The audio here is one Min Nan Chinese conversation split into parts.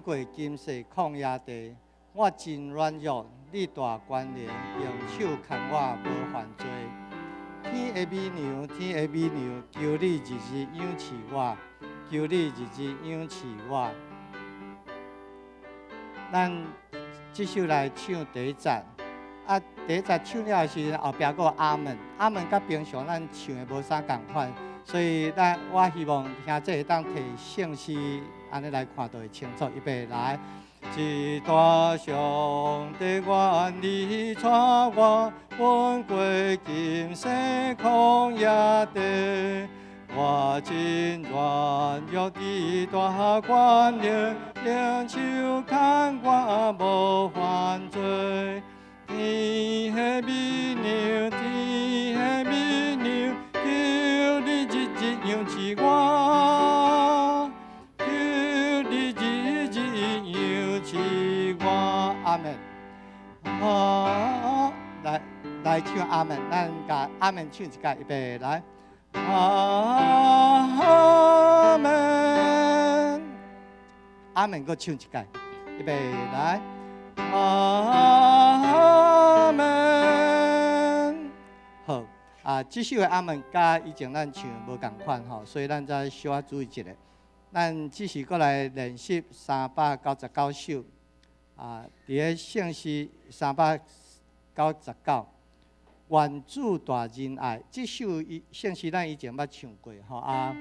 经过金色旷野地，我真软弱，你大權能，用手牽我無犯罪。天的美娘，天的美娘，求你日日仰視我，求你日日仰視我。咱這首來唱第一節，啊，第一節唱了的時陣，後壁閣有阿門，阿門佮平常咱唱的無啥仝款，所以咱我希望兄弟會當提聖詩，按呢來看就會清楚。預備來，至大上帝願你帶我，阮過金色曠野地。我真軟弱，你大權能，用手牽我無犯罪。天的美娘，天的美娘，求你日日仰視我，求你日日仰視我。阿門。啊，來來唱阿門，咱共阿門唱一擺，預備來。阿門，阿門，閣唱一擺，預備來。阿門。好，啊，這首的阿門佮以前咱唱無仝款吼，所以咱再小可注意一下。咱這時閣來練習399首，啊，佇咧聖詩399。願主大仁愛，這首伊聖詩咱以前捌唱過吼啊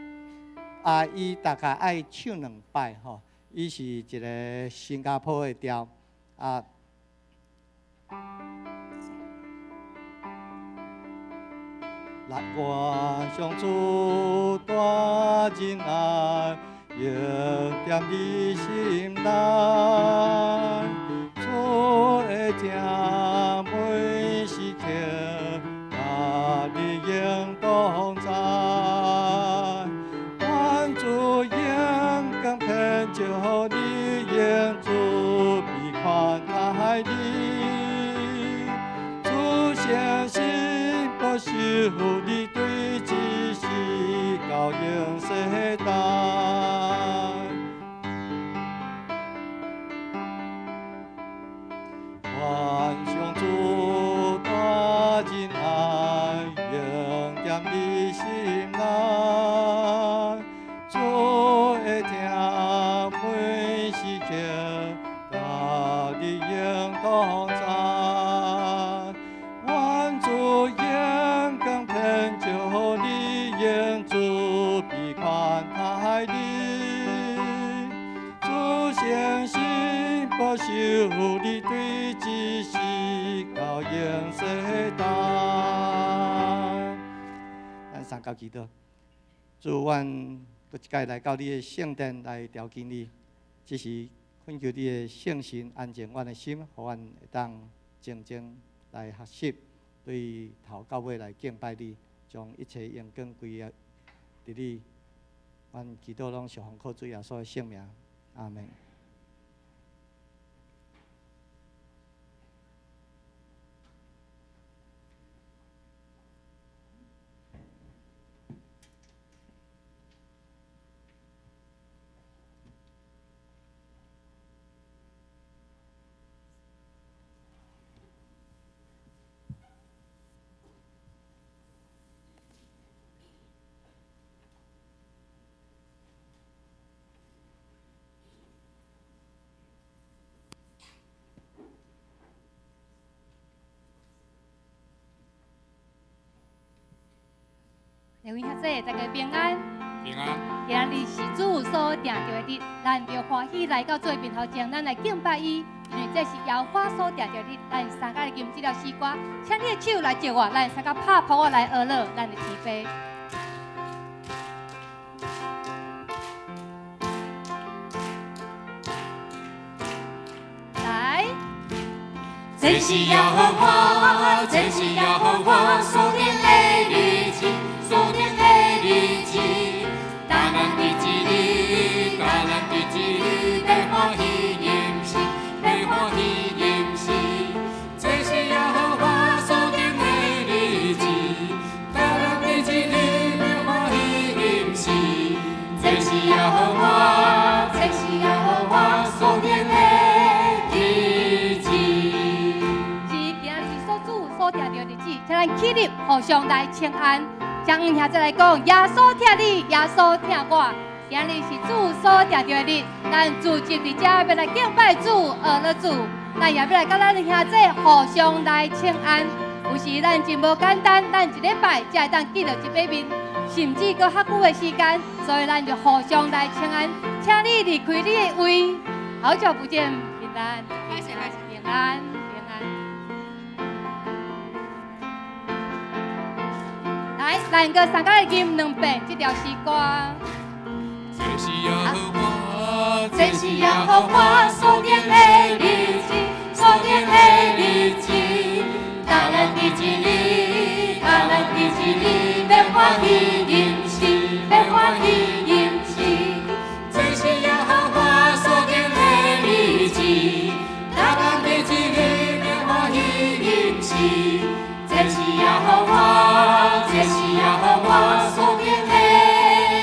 啊！伊大概愛唱兩擺吼，伊是一个新加坡的調啊。來，願上主大仁愛，永踮你心內，主的疼每時刻。你永同在，願主榮光遍照你，願主悲寬待你，主誠實保守你，對這世到永世代。願上主大仁愛，永踮你心內，主的疼每時刻，佮你永同在。願主榮光遍照你，願主悲寬待你，主誠實保守你，對這世到永世代。咱三交祈禱，主，阮閣一擺來到你的聖殿來朝見你，這時懇求你的聖神安靜阮的心，予阮會當靜靜來學習，對頭到尾來敬拜你，將一切榮光歸佇你。阮祈禱攏是奉靠主耶穌的聖名，阿門。各位兄弟，大家平安。平安。今仔日是主所定著的日，咱著歡喜來到主的面頭前，咱來敬拜伊，因為這是耶和華所定著的日。咱三個來吟這條詩歌，請你的手來接我，咱三個拍鼓來學樂咱的天父。來，這是耶和華，這是耶和華所定的日子，所定的日子，當咱佇這日，當咱佇這日，欲歡喜吟詩，欲歡喜吟詩。這是耶和華所定的日子，當咱佇這日，欲歡喜吟詩。這是耶和華，這是耶和華所所定的日子。是今日是所主所定著的日子，請咱起立互相來請安。將兄弟來講，耶穌疼你，耶穌疼我。今日是主所定著的日，咱聚集佇遮欲來敬拜主、學了主，咱也欲來佮咱的兄弟互相來請安。有時咱真無簡單，咱一禮拜才會當見著一擺面，甚至閣較久的時間，所以咱就互相來請安。請你離開你的位，好久不見，平安，開始開始，平安，平安。來，咱閣三個吟兩遍這條詩歌。這是耶和華，這是耶和華所定的日子，所定的日子。大咱佇這裡，大咱佇這裡，欲歡喜吟詩，欲歡喜吟詩。這是耶和華所定的日子，大咱佇這裡，欲歡喜吟詩。這是耶和華，這是耶和華所定的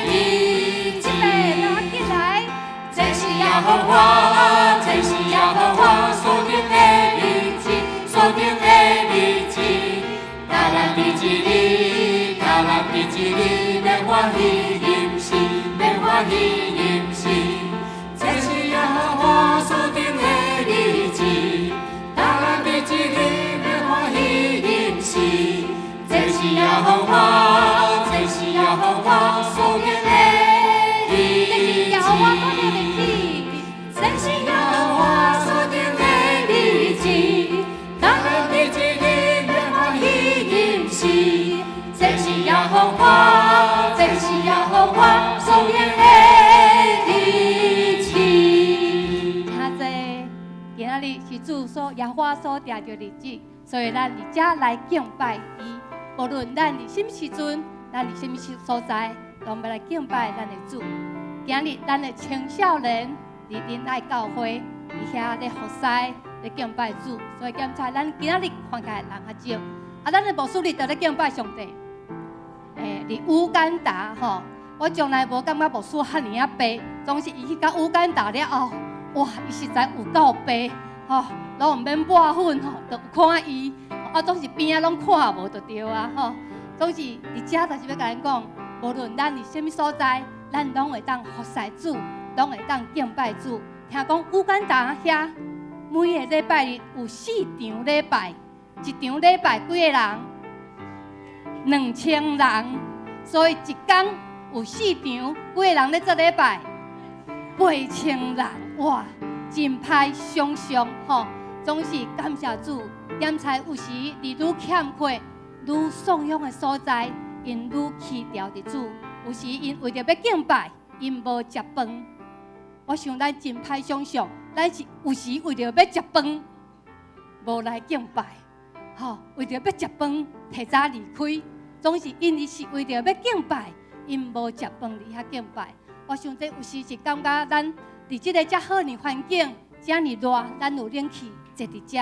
日子。這是耶和華，這是耶和華所定的日子，所定的日子。大咱佇這裡，大咱佇這裡，欲歡喜吟詩，欲歡喜吟詩。這是耶和華所定的日子，大咱佇這裡，欲歡喜吟詩。這是耶和華，這是耶和華所定的日子。這是耶和華所定的日子，大咱佇這裡，欲歡喜吟詩。這是耶和華，這是耶和華所定的日子。兄弟，今仔日是主所耶和華所定著日子，所以咱佇遮來敬拜伊。無論咱佇啥物時陣，咱佇啥物所在，攏欲來敬拜咱的主。今日咱的青少年佇仁愛教會，佇遐咧服侍、咧敬拜主，所以檢查咱今仔日看起來人較少。啊，咱的牧師佇佗咧敬拜上帝？佇烏干達吼，我從來無感覺牧師遐爾仔白，總是伊去到烏干達了後，哇，伊實在有夠白，吼，攏毋免抹粉吼，就有看伊，啊，總是邊仔攏看無就對啊，吼。總是佇遮就是欲共咱講，無論咱佇啥物所在，咱攏會當服侍主，攏會當敬拜主。聽講烏干達遐每个禮拜日有四場禮拜，一場禮拜幾个人？2000人，所以一工有四場，幾个人咧做禮拜？8000人，哇，真歹想象吼！總是感謝主，檢查有時佇愈欠缺、愈散養的所在，𪜶愈起牢佇主。有時𪜶為著欲敬拜，𪜶無食飯。我想咱真歹想象，咱是有時為著欲食飯，無來敬拜，吼，為著欲食飯，提早離開，總是𪜶伊是為著欲敬拜，𪜶無食飯佇遐敬拜。我想這有時是感覺咱佇這个遮好的環境，遮爾熱，咱有冷氣，坐佇遮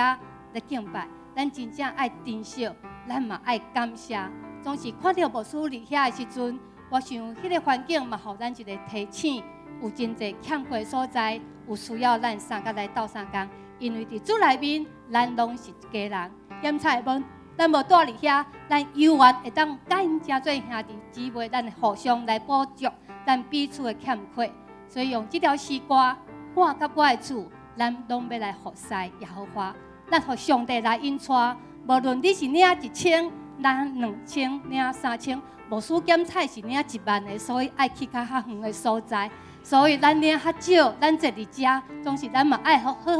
咧敬拜，咱真正愛珍惜，咱嘛愛感謝。總是看著牧師佇遐的時陣，我想彼个環境嘛，予咱一個提醒，有真濟欠缺的所在，有需要咱相共來鬥相共。因為佇主內面，咱攏是一家人。檢查無，咱無蹛佇遐，咱猶原會當佮𪜶成做兄弟姊妹，咱互相來補足咱彼此的欠缺。所以用這條詩歌，我佮我的厝，咱攏欲來服侍耶和華，咱予上帝來引帶。無論你是領1000、領2000、領3000，牧師檢查是領1萬个，所以愛去較較遠的所在。所以咱領較少，咱坐佇遮，總是咱嘛愛好好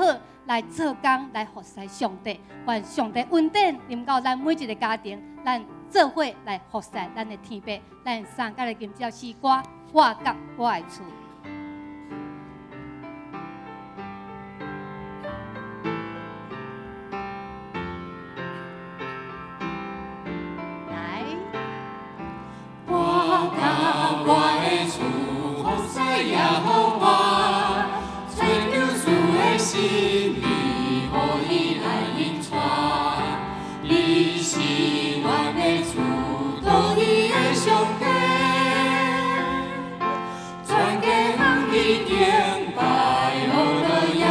來做工，來服侍上帝。願上帝恩典臨到咱每一个家庭，咱做伙來服侍咱的天父。咱三個來吟這首詩歌，我佮我的厝。來，我佮我的厝服侍耶和華，揣求主的心意，予伊來引帶。你是阮的主，獨一的上帝，全家向你敬拜，學樂耶。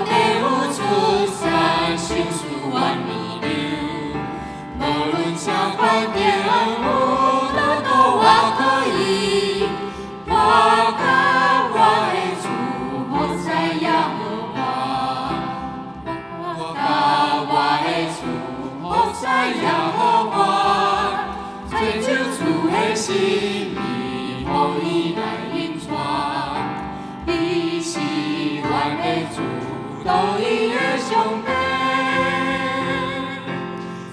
地有出产，賞賜萬物流。無論啥環境，有禱告我可以。我佮我的主服侍耶和華，我佮我的主服侍耶和華，追求主的心意，予伊來引帶。伊是阮的主，獨一的上帝。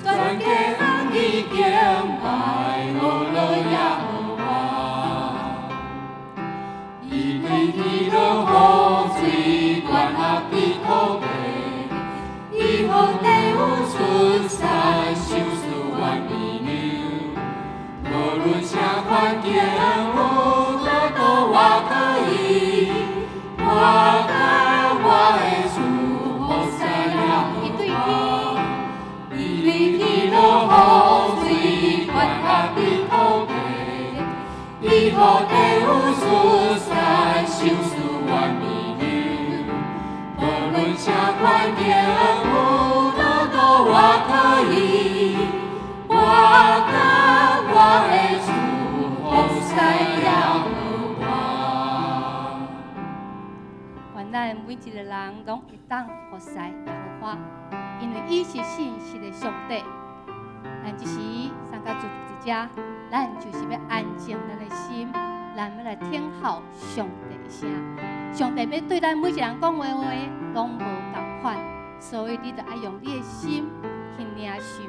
全家向伊敬拜，呵咾耶和華。伊對天落雨水，灌下地土地，伊予地有出產，賞賜萬物流。無論啥環境，有禱告我可以。我佮我的主服侍耶伊對和華。天，伊對天落雨水，灌下地土地，伊予地有出產，賞賜萬物流。無論啥環境，有禱告我可以。我佮我的主服侍耶和華。願咱每一个人攏會當服侍耶和華，因為伊是信實的上帝。咱這時三個坐佇遮，咱就是欲安靜咱的心，咱欲來聽候上帝的聲。上帝欲對咱每一個人講的話，攏無仝款，所以你著愛用你的心去領受。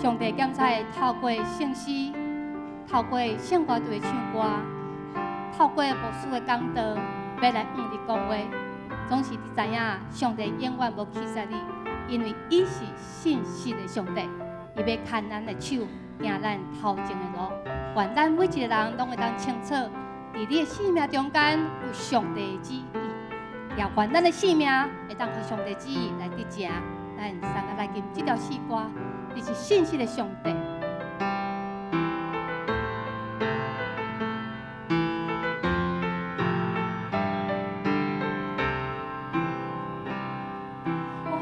上帝敢才會透過聖詩，透過聖歌隊的唱歌，透過牧師的講道，欲來向你講話。總是你知影，上帝永遠無棄殺你，因為伊是信實的上帝，伊欲牽咱的手，行咱頭前的路。願咱每一個人攏會當清楚，佇你的生命中間有上帝的旨意，也願咱的生命會當予上帝旨意來得成。咱三個來吟這條詩歌，你是信實的上帝。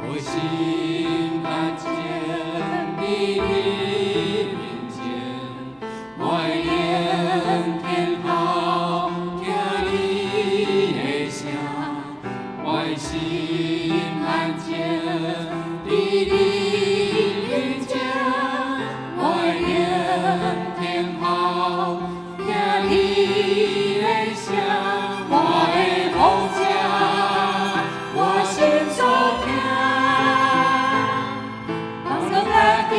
我心安靜佇你面前，我的靈聽候聽你的聲，我的心安靜佇你面前，我的靈聽候聽你的聲，我的牧者，我心所疼。放縱家己，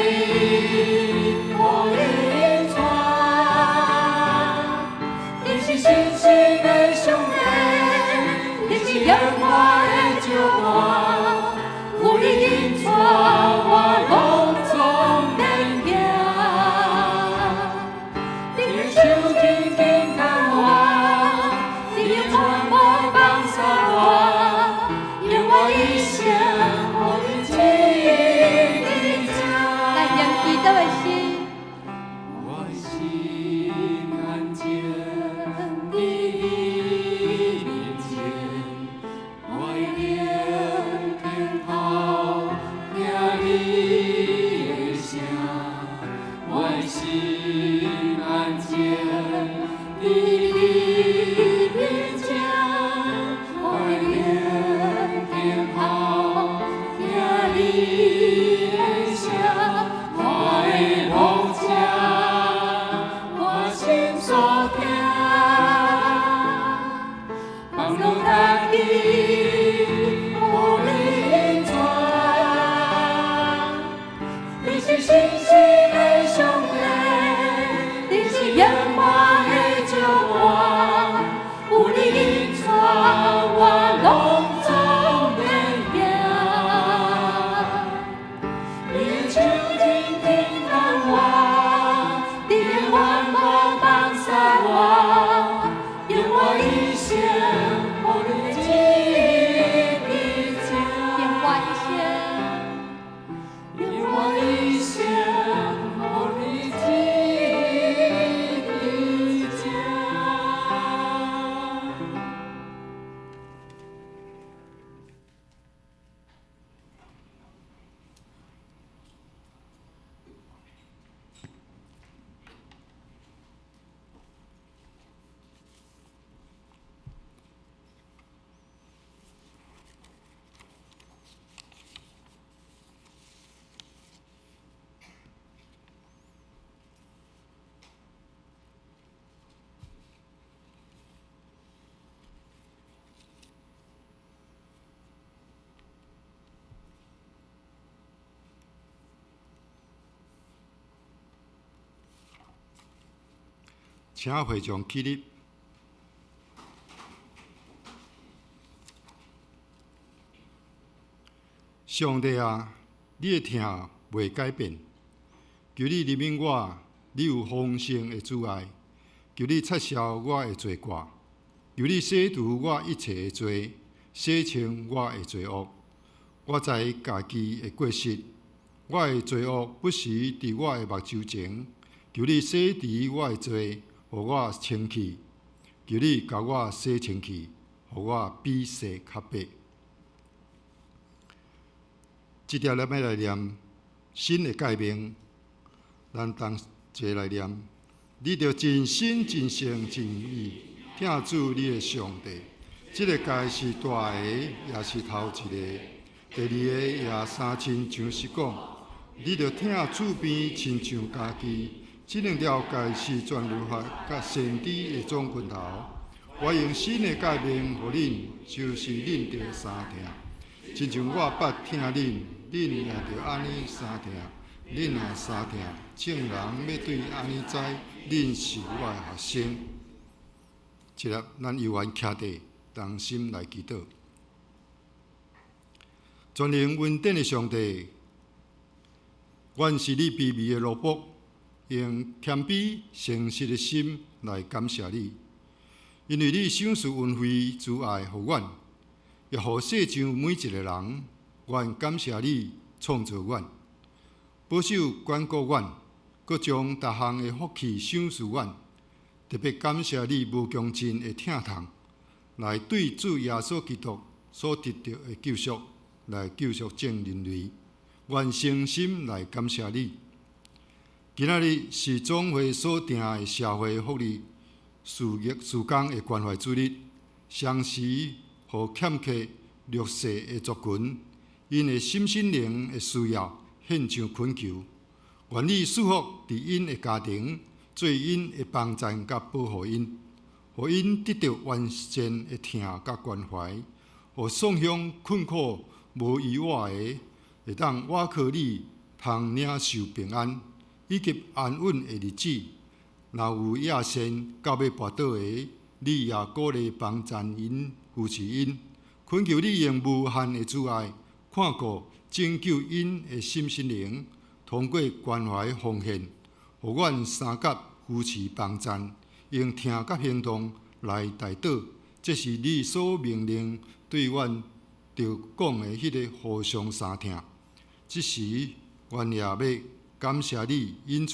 予你引帶。你是信實的上帝，你是耶和華的石磐，有你引帶，我攏總免驚。你的手緊緊牽我，你的權無放捨我，用我一生予你指引正。來用祈禱的心，我的心安靜佇你面前，我的靈聽候聽你的聲，我的心安靜佇你面前，我的靈聽候聽你的聲，我的牧者，我心所疼，放縱家己，予你引帶。你是信實的上帝，你是耶和華的石磐，有你引帶，我攏總免驚。你的手緊緊牽我，你的權無放捨我，用我一生予你指引正。用我一生，用我一生予你指引正。請會眾起立。上帝啊，你的疼袂改變，求你憐憫我，你有豐盛的慈愛，求你擦消我的罪過，求你洗除我一切的罪，洗清我的罪惡。我知家己的過失，我的罪惡不時佇我的目睭前，求你洗滌我的罪，予我清氣。求你共我洗清氣，予我比雪較白。這條咱欲來念新的誡命，咱同齊來念。你著盡心、盡性、盡意疼主你的上帝。這个誡是大个，也是頭一个。第二个也相親像是講，你著疼厝邊親像家己。這兩條誡是全律法佮先知的總拳頭。我用新的誡命予恁，就是恁著相疼。親像我捌疼恁，恁也著按呢相疼。恁若相疼，眾人欲對按呢知，恁是我的學生。這粒咱猶原徛佇同心來祈禱。全能恩典的上帝，阮是你卑微的奴僕，用謙卑誠實的心來感謝你，因為你賞賜恩惠慈愛予阮，也予世上每一个人。阮感謝你創造阮，保守管顧阮，閣將逐項的福氣賞賜阮。特別感謝你無窮盡的疼痛，來對主耶穌基督所得著的救贖，來救贖眾人類。阮誠心來感謝你。今仔日是總會所定的社會福利事業事工的關懷主日，相時予欠缺弱勢的族群，𪜶的身心靈的需要獻上懇求。願你賜福佇𪜶的家庭，做𪜶的幫贊佮保護𪜶，予𪜶得著完善的疼佮關懷，予喪鄉困苦無依倚的，會當倚靠你，通領受平安以及安穩的日子。若有野心到欲跋倒的，你也鼓勵幫贊𪜶，扶持𪜶，懇求你用無限的慈愛看顧拯救𪜶的身心靈，通過關懷奉獻，予阮相佮扶持幫贊，用疼佮行動來代禱。這是你所命令對阮著講的彼个互相相疼。這時，阮也欲感謝你引帶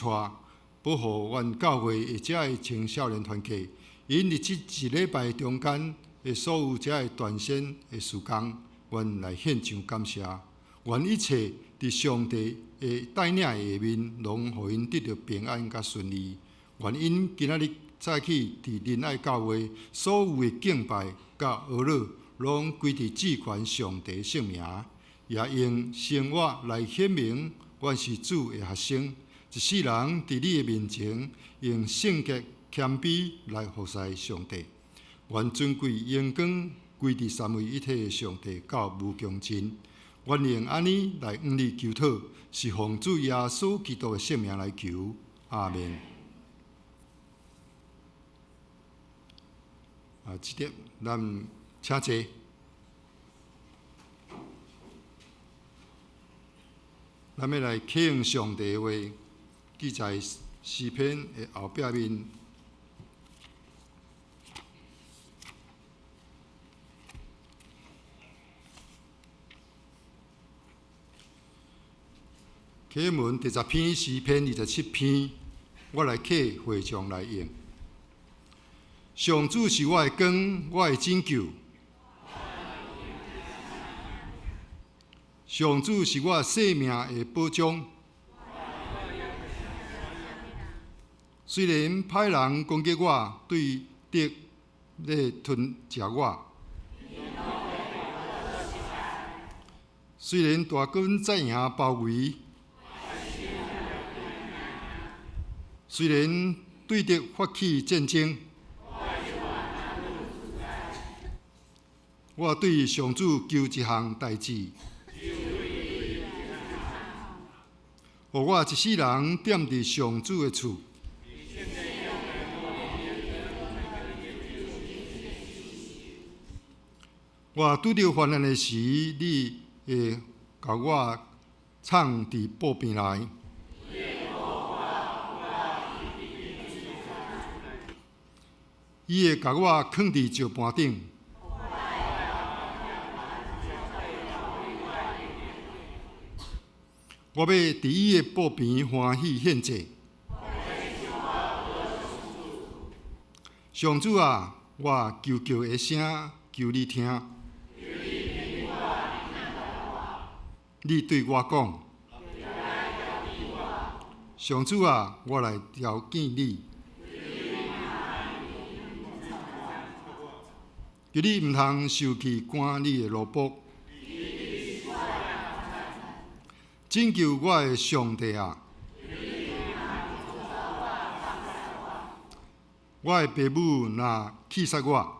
保護阮教會的遮个青少年團契，𪜶佇這一禮拜中間的所有遮个傳宣的事工，阮來獻上感謝。願一切佇上帝的帶領下面，攏予𪜶得著平安佮順利。願𪜶今仔日早起佇仁愛教會所有的敬拜佮哀樂，攏歸佇至懸上帝聖名，也用生活來顯明阮是主的學生。一世人佇你的面前，用聖潔謙卑來服侍上帝。願尊貴榮光歸佇三位一體的上帝到無窮盡。阮用按呢來向你求討，是奉主耶穌基督的聖名來求。阿們。啊，這點咱請坐。咱欲來啟用上帝的話，記載詩篇的後壁面。啟文第十篇詩篇27篇，我來替會眾來用。上主是我的光，我的拯救。上主是我生命的保障。雖然歹人攻擊我，對敵咧吞食我，雖然大軍扎營包圍，雖然對敵發起戰爭，我對上主求一項代誌，予我一世人踮佇上主的厝。我拄著患難的時，你會共我藏佇寶瓶內。伊會共我囥佇石盤頂。我欲佇伊的寶邊歡喜獻祭。上主啊，我求告的聲，求你聽。你對我講，上主啊，我來召見你。求你毋通受氣趕你的奴僕。拯救我的上帝啊！我的爸母若棄殺我，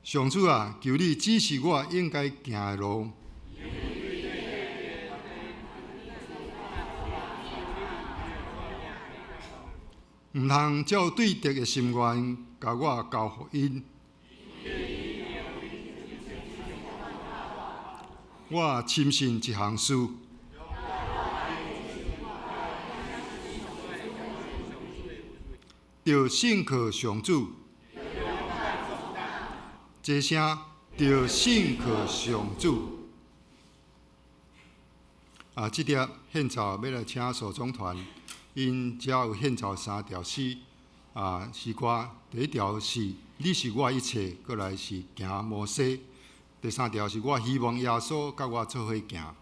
上主啊，求你指示我應該行的路。毋通照對敵的心願，共我交予𪜶。我深信一項事，著信靠上主。齊聲，著信靠上主。啊，這碟獻奏欲來請手中團，𪜶遮有獻奏三條詩，啊，詩歌第一條是你是我一切，閣來是行摩西。第三條是我希望耶穌佮我做伙行。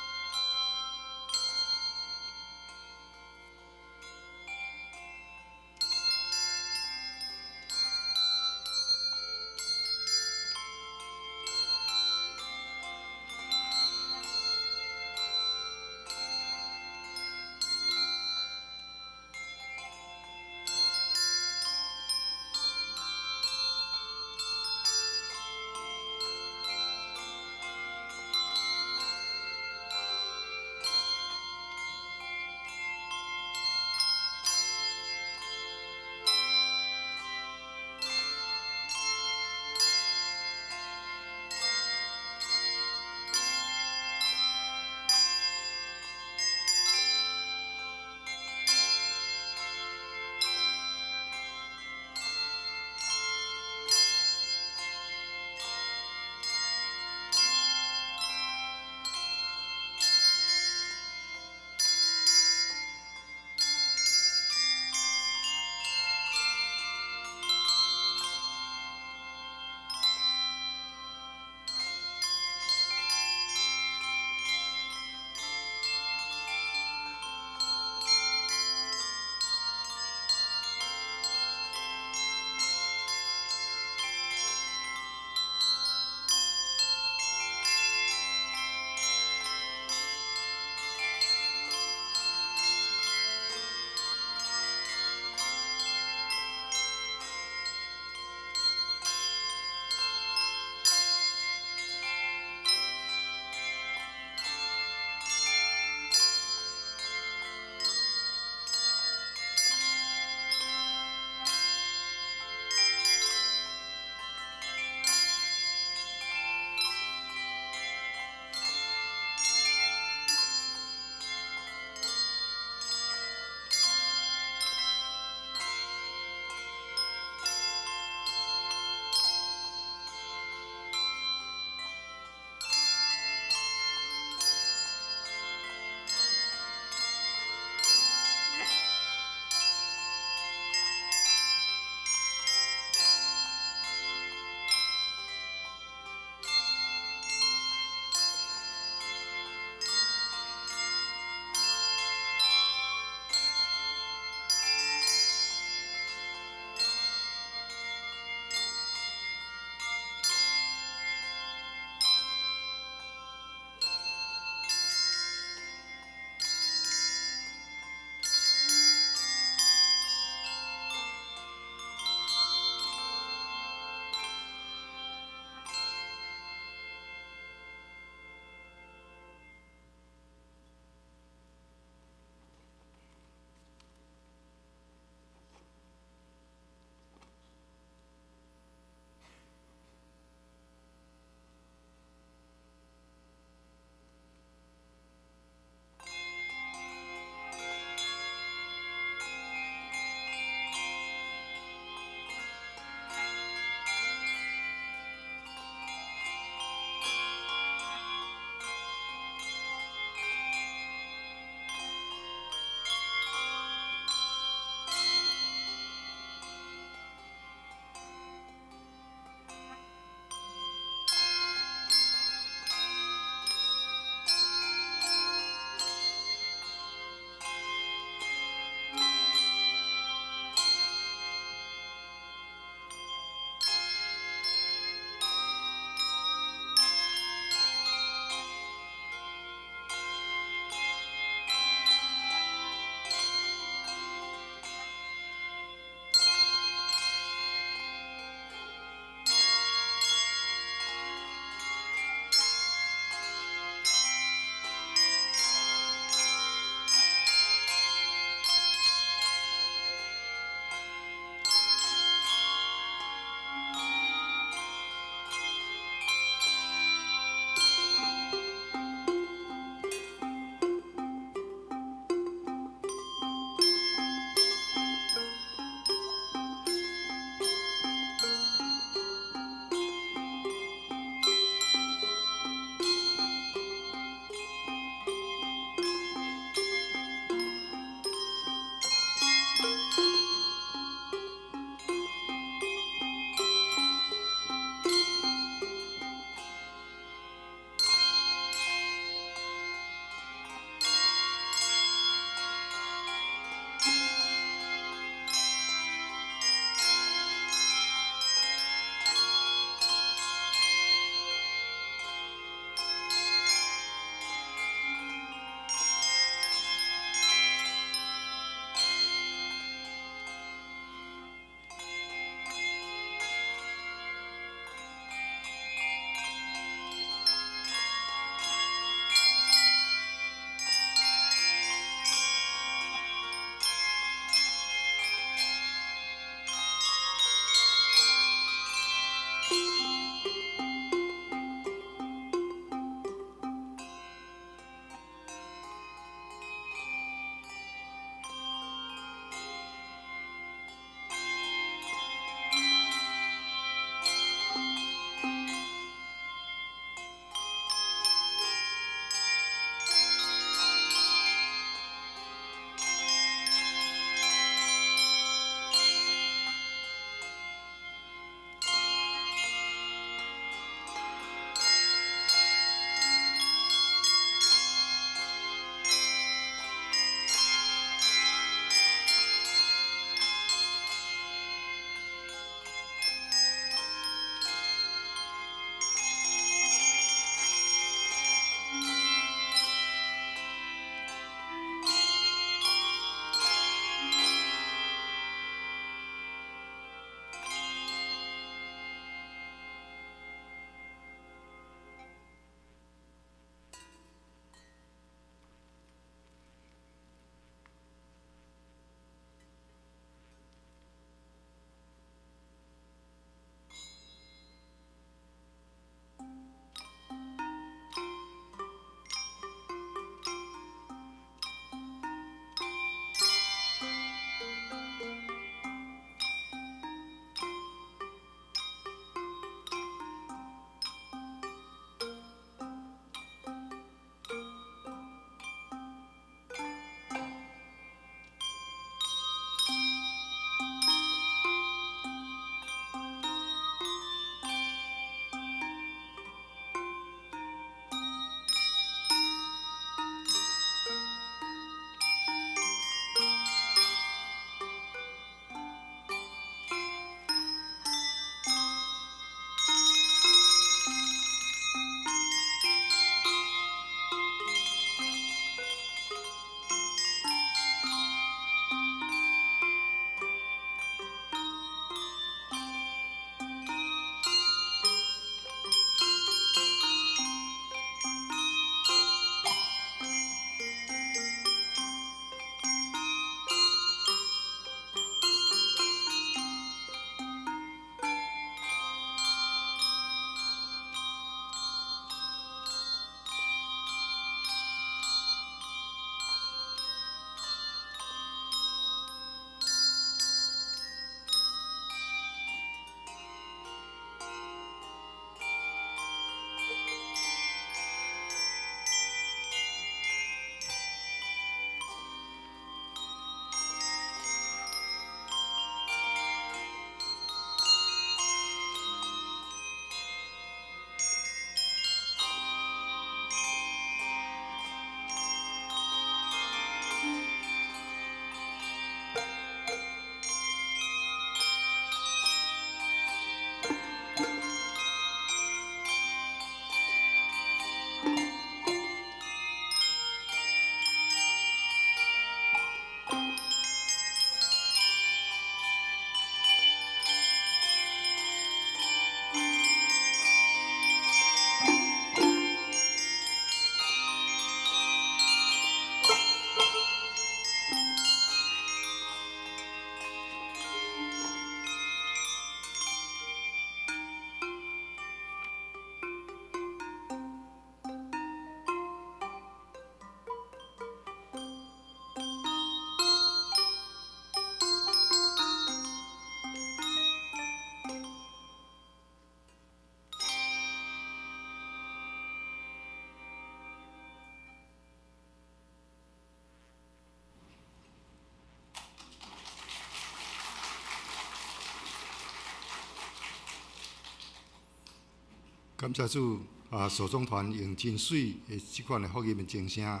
感謝主啊！訴訟團用真媠的這款的福音的鐘聲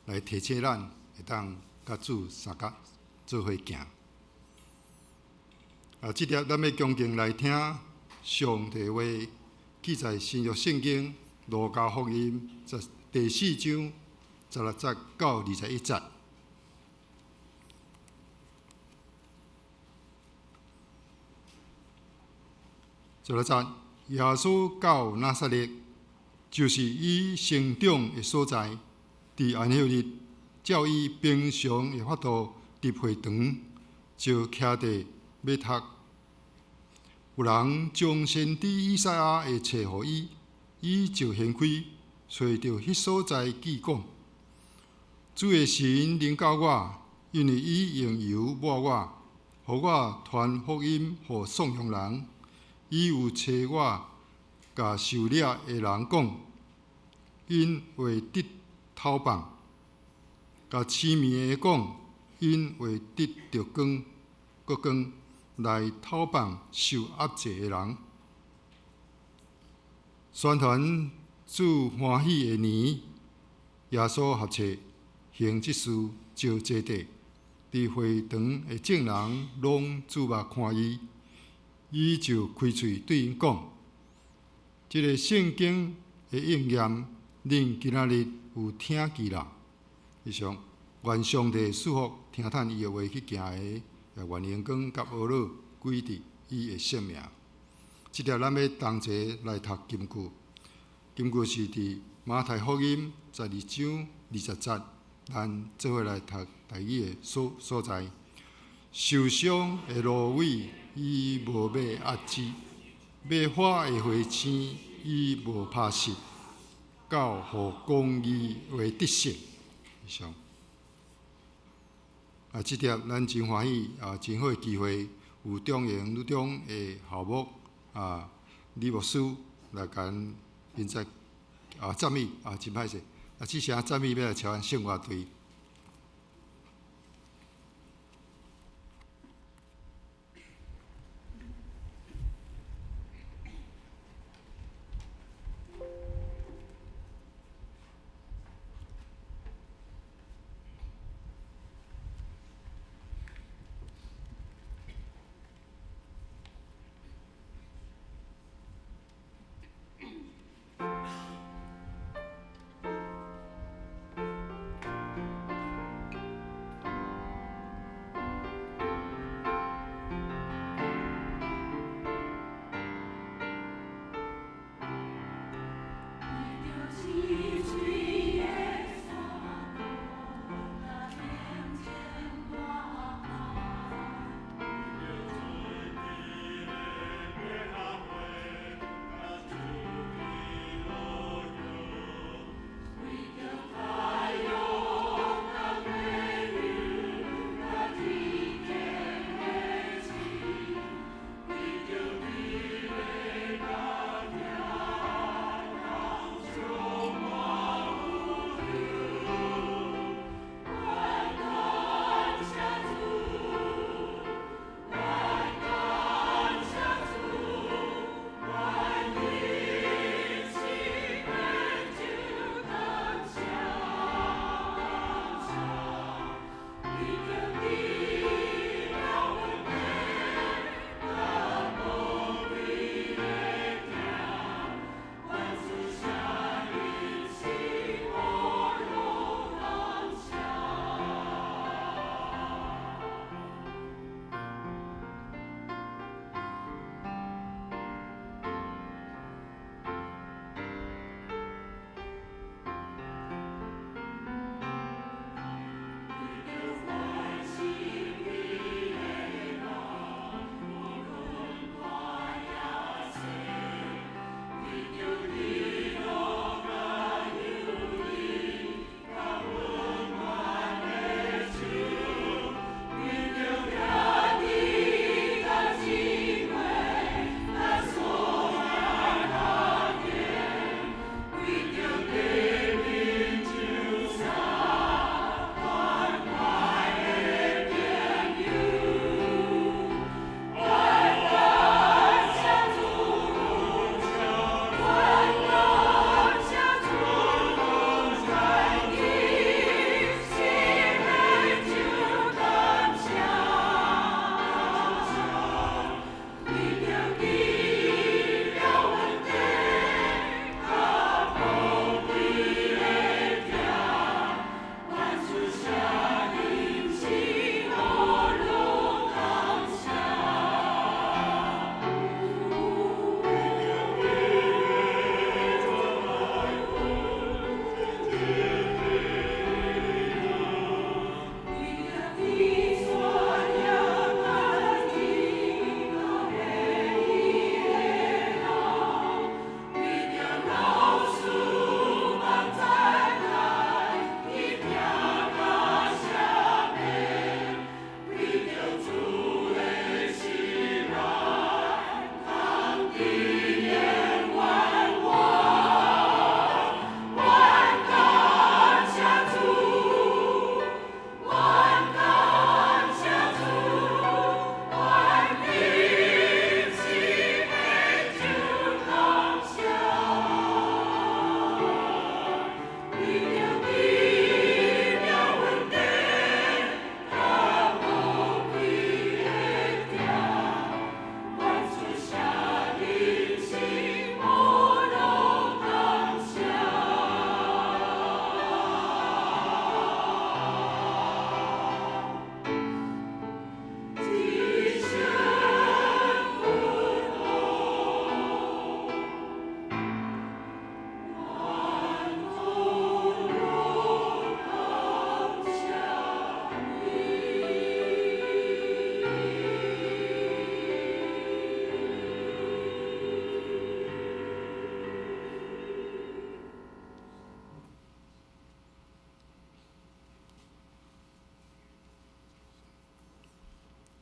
來提醒咱，會當佮主相佮做伙行。啊，這粒咱欲恭敬來聽上帝話，記載新約聖經路加福音第四章16節到21節。16節，耶穌到拿撒勒，就是伊成長的所在。佇安息日，照伊平常的法度入會堂，就徛佇欲讀。有人將先知以賽亞的冊予伊，伊就掀開，揣著彼所在記講：主的神臨到我，因為伊用油抹我，予我傳福音予喪窮人。伊有差我，共受掠的人講，𪜶會得透放；共癡迷的講，𪜶會得著光，閣光來透放受壓制的人。宣傳主歡喜的年，耶穌合冊行這事，就坐佇，佇會堂的眾人攏注目看伊。伊就開喙對𪜶講：這個聖經的應驗，恁今仔日有聽見啦。以上，願上帝賜福，聽趁伊的話去行的，也願榮光佮呵咾歸佇伊的聖名。這粒咱欲同齊來讀金句，金句是佇馬太福音12章20節，咱做伙來讀台語的所在。受傷的蘆葦，伊無欲壓制；欲花的花青，伊無拍實，到予公義會得勝。以上。啊，這粒咱真歡喜啊，真好的機會，有中營女中的校牧啊，李牧師來共咱現在啊讚美啊，真歹勢啊，這聲讚美欲來敲咱聖樂隊。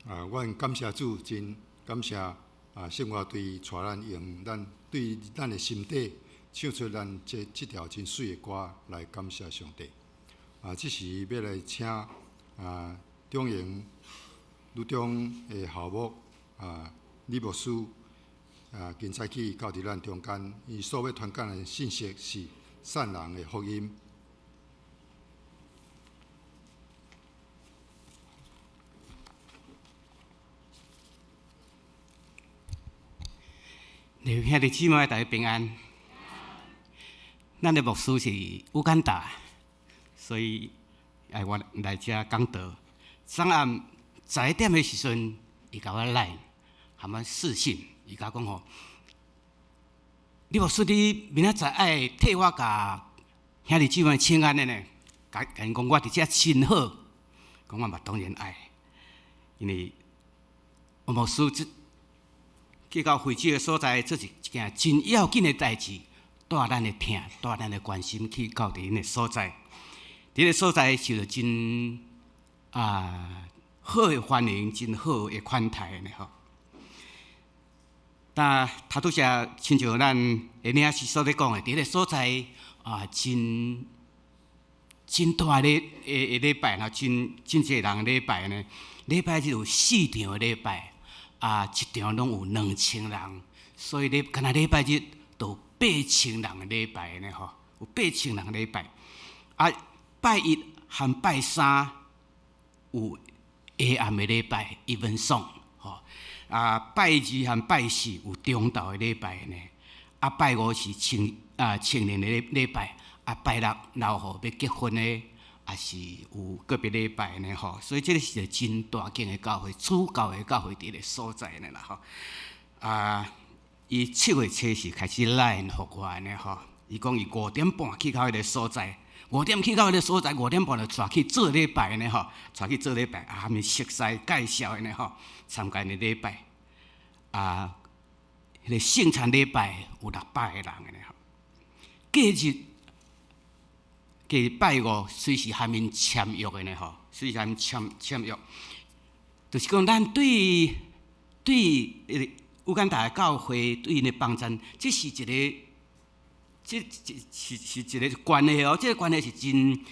啊，阮感謝主，真感謝啊！聖樂隊帶咱用咱對咱的心底唱出咱這這條真媠的歌來感謝上帝。啊，這時欲來請啊中營女中的校牧啊李牧師啊，今早起到佇咱中間，伊所欲傳講的信息是散人的福音。兄弟姊妹，大家平安。咱的牧師是烏干達，所以愛我來遮講道。昨暗11點的時陣，伊共我 LINE，含我視訊，伊共我講吼：李牧師，你明仔載愛替我共兄弟姊妹請安的呢？共共𪜶講我佇遮真好，講我嘛當然愛，因為牧師這。去到非洲的所在，這是一件真要緊的代誌，帶咱的疼，帶咱的關心去到佇𪜶的所在。佇个所在受著真啊好的歡迎，真好的款待呢吼。但頭拄才親像咱的領詩所咧講的，佇个所在啊，真真大的的禮拜，真真濟人禮拜呢。禮拜日有四場的禮拜。啊，一場攏有2000人，所以咧，敢若禮拜日就有8000人的禮拜呢吼，有8000人禮拜。啊，拜一和拜三有下暗的禮拜，evensong 吼。啊，拜二和拜四有中晝的禮拜呢。啊，拜五是青年的禮拜。啊，拜六老虎欲結婚的，也是有個別禮拜呢吼，所以這个是一個真大間的教會，主教的教會佇个所在呢啦吼。啊，伊7月初四開始 LINE 予我呢吼，伊講伊5點半去到彼个所在，五點去到彼个所在，5點半就帶去做禮拜呢吼，帶去做禮拜，啊，含𪜶熟似介紹的呢吼，參加𪜶禮拜，啊，彼个聖餐禮拜有600個人的呢吼，隔日。隔日拜五隨時含𪜶簽約的呢吼，隨時含𪜶簽簽約，就是講咱對對彼個烏干達的教會對𪜶的幫贊，這是一個，這是是一個關係哦，這個關係是真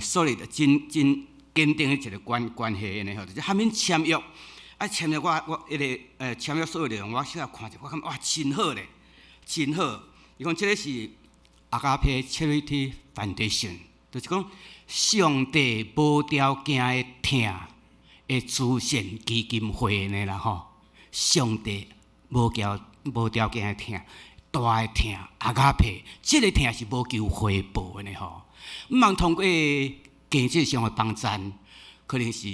solid，真真堅定的一個關關係的呢吼，就是含𪜶簽約，啊簽約我我彼個簽約所有內容我小可看者，我感覺哇真好咧，真好。伊講這個是。Agape Charity Foundation，就是講上帝無條件的疼的慈善基金會呢啦吼。上帝無條無條件的疼，大的疼 Agape，這個疼是無求回報的呢吼。毋通通過經濟上的幫贊，可能是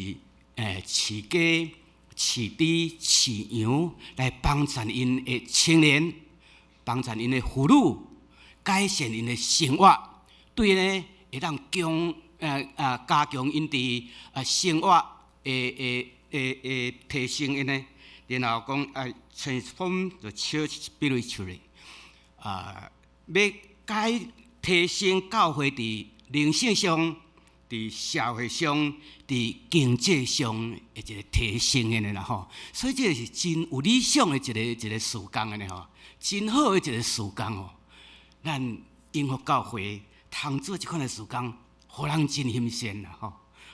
飼雞、飼豬、飼羊來幫贊𪜶的青年，幫贊𪜶的婦女。改善𪜶的生活，對呢會當強加強𪜶佇生活的的的的提升𪜶呢，然後講啊，transform the church spiritually，啊，欲改提升教會佇靈性上、佇社會上、佇經濟上的一個提升的啦吼。所以這個是真有理想的一個一個事工的呢吼，真好的一個事工哦。咱永福教會通做這款的事工，予人真欣羨啦吼，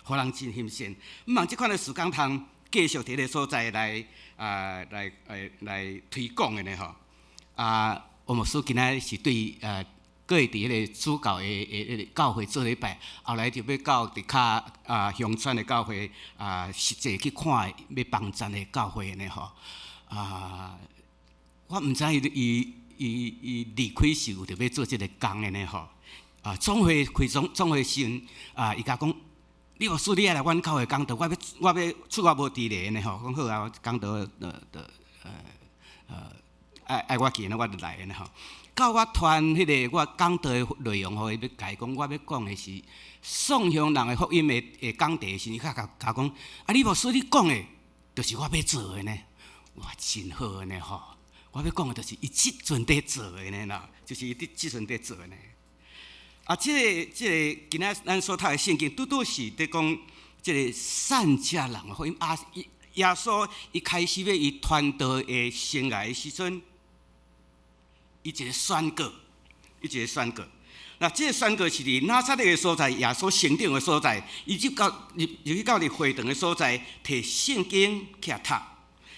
予人真欣羨。毋望這款的事工通繼續佇彼個所在來啊來來來推廣的呢吼。啊，王牧師今仔是對閣會佇彼個主教的的彼個教會做禮拜，後來就欲到佇較啊鄉村的教會啊，實際去看欲幫贊的教會呢吼。啊，我毋知伊伊。伊伊離開時有著欲做這个工的呢吼，啊，總會開總總會時陣啊，伊共講，李牧師你愛來阮教會講道，我欲我欲出我無佇咧呢吼，講好啊，講道呃呃呃愛愛我去呢，我就來呢吼。到我傳彼个我講道的內容，予伊欲共伊講，我欲講的是送鄉人的福音的的講題的時陣，伊較共共講，啊，李牧師你講的，就是我欲做的呢，哇，真好呢吼。我欲講的就是伊這陣佇做的呢啦，就是伊佇這陣佇做的呢。啊，這個這個今仔咱所讀的聖經，拄拄是佇講這个散食人的福音。啊，耶穌伊開始欲伊傳道的生涯的時陣，伊一个宣告，伊一个宣告。那這个宣告是佇拿撒勒的所在，耶穌成長的所在，伊就到入入去到佇會堂的所在，提聖經起來讀，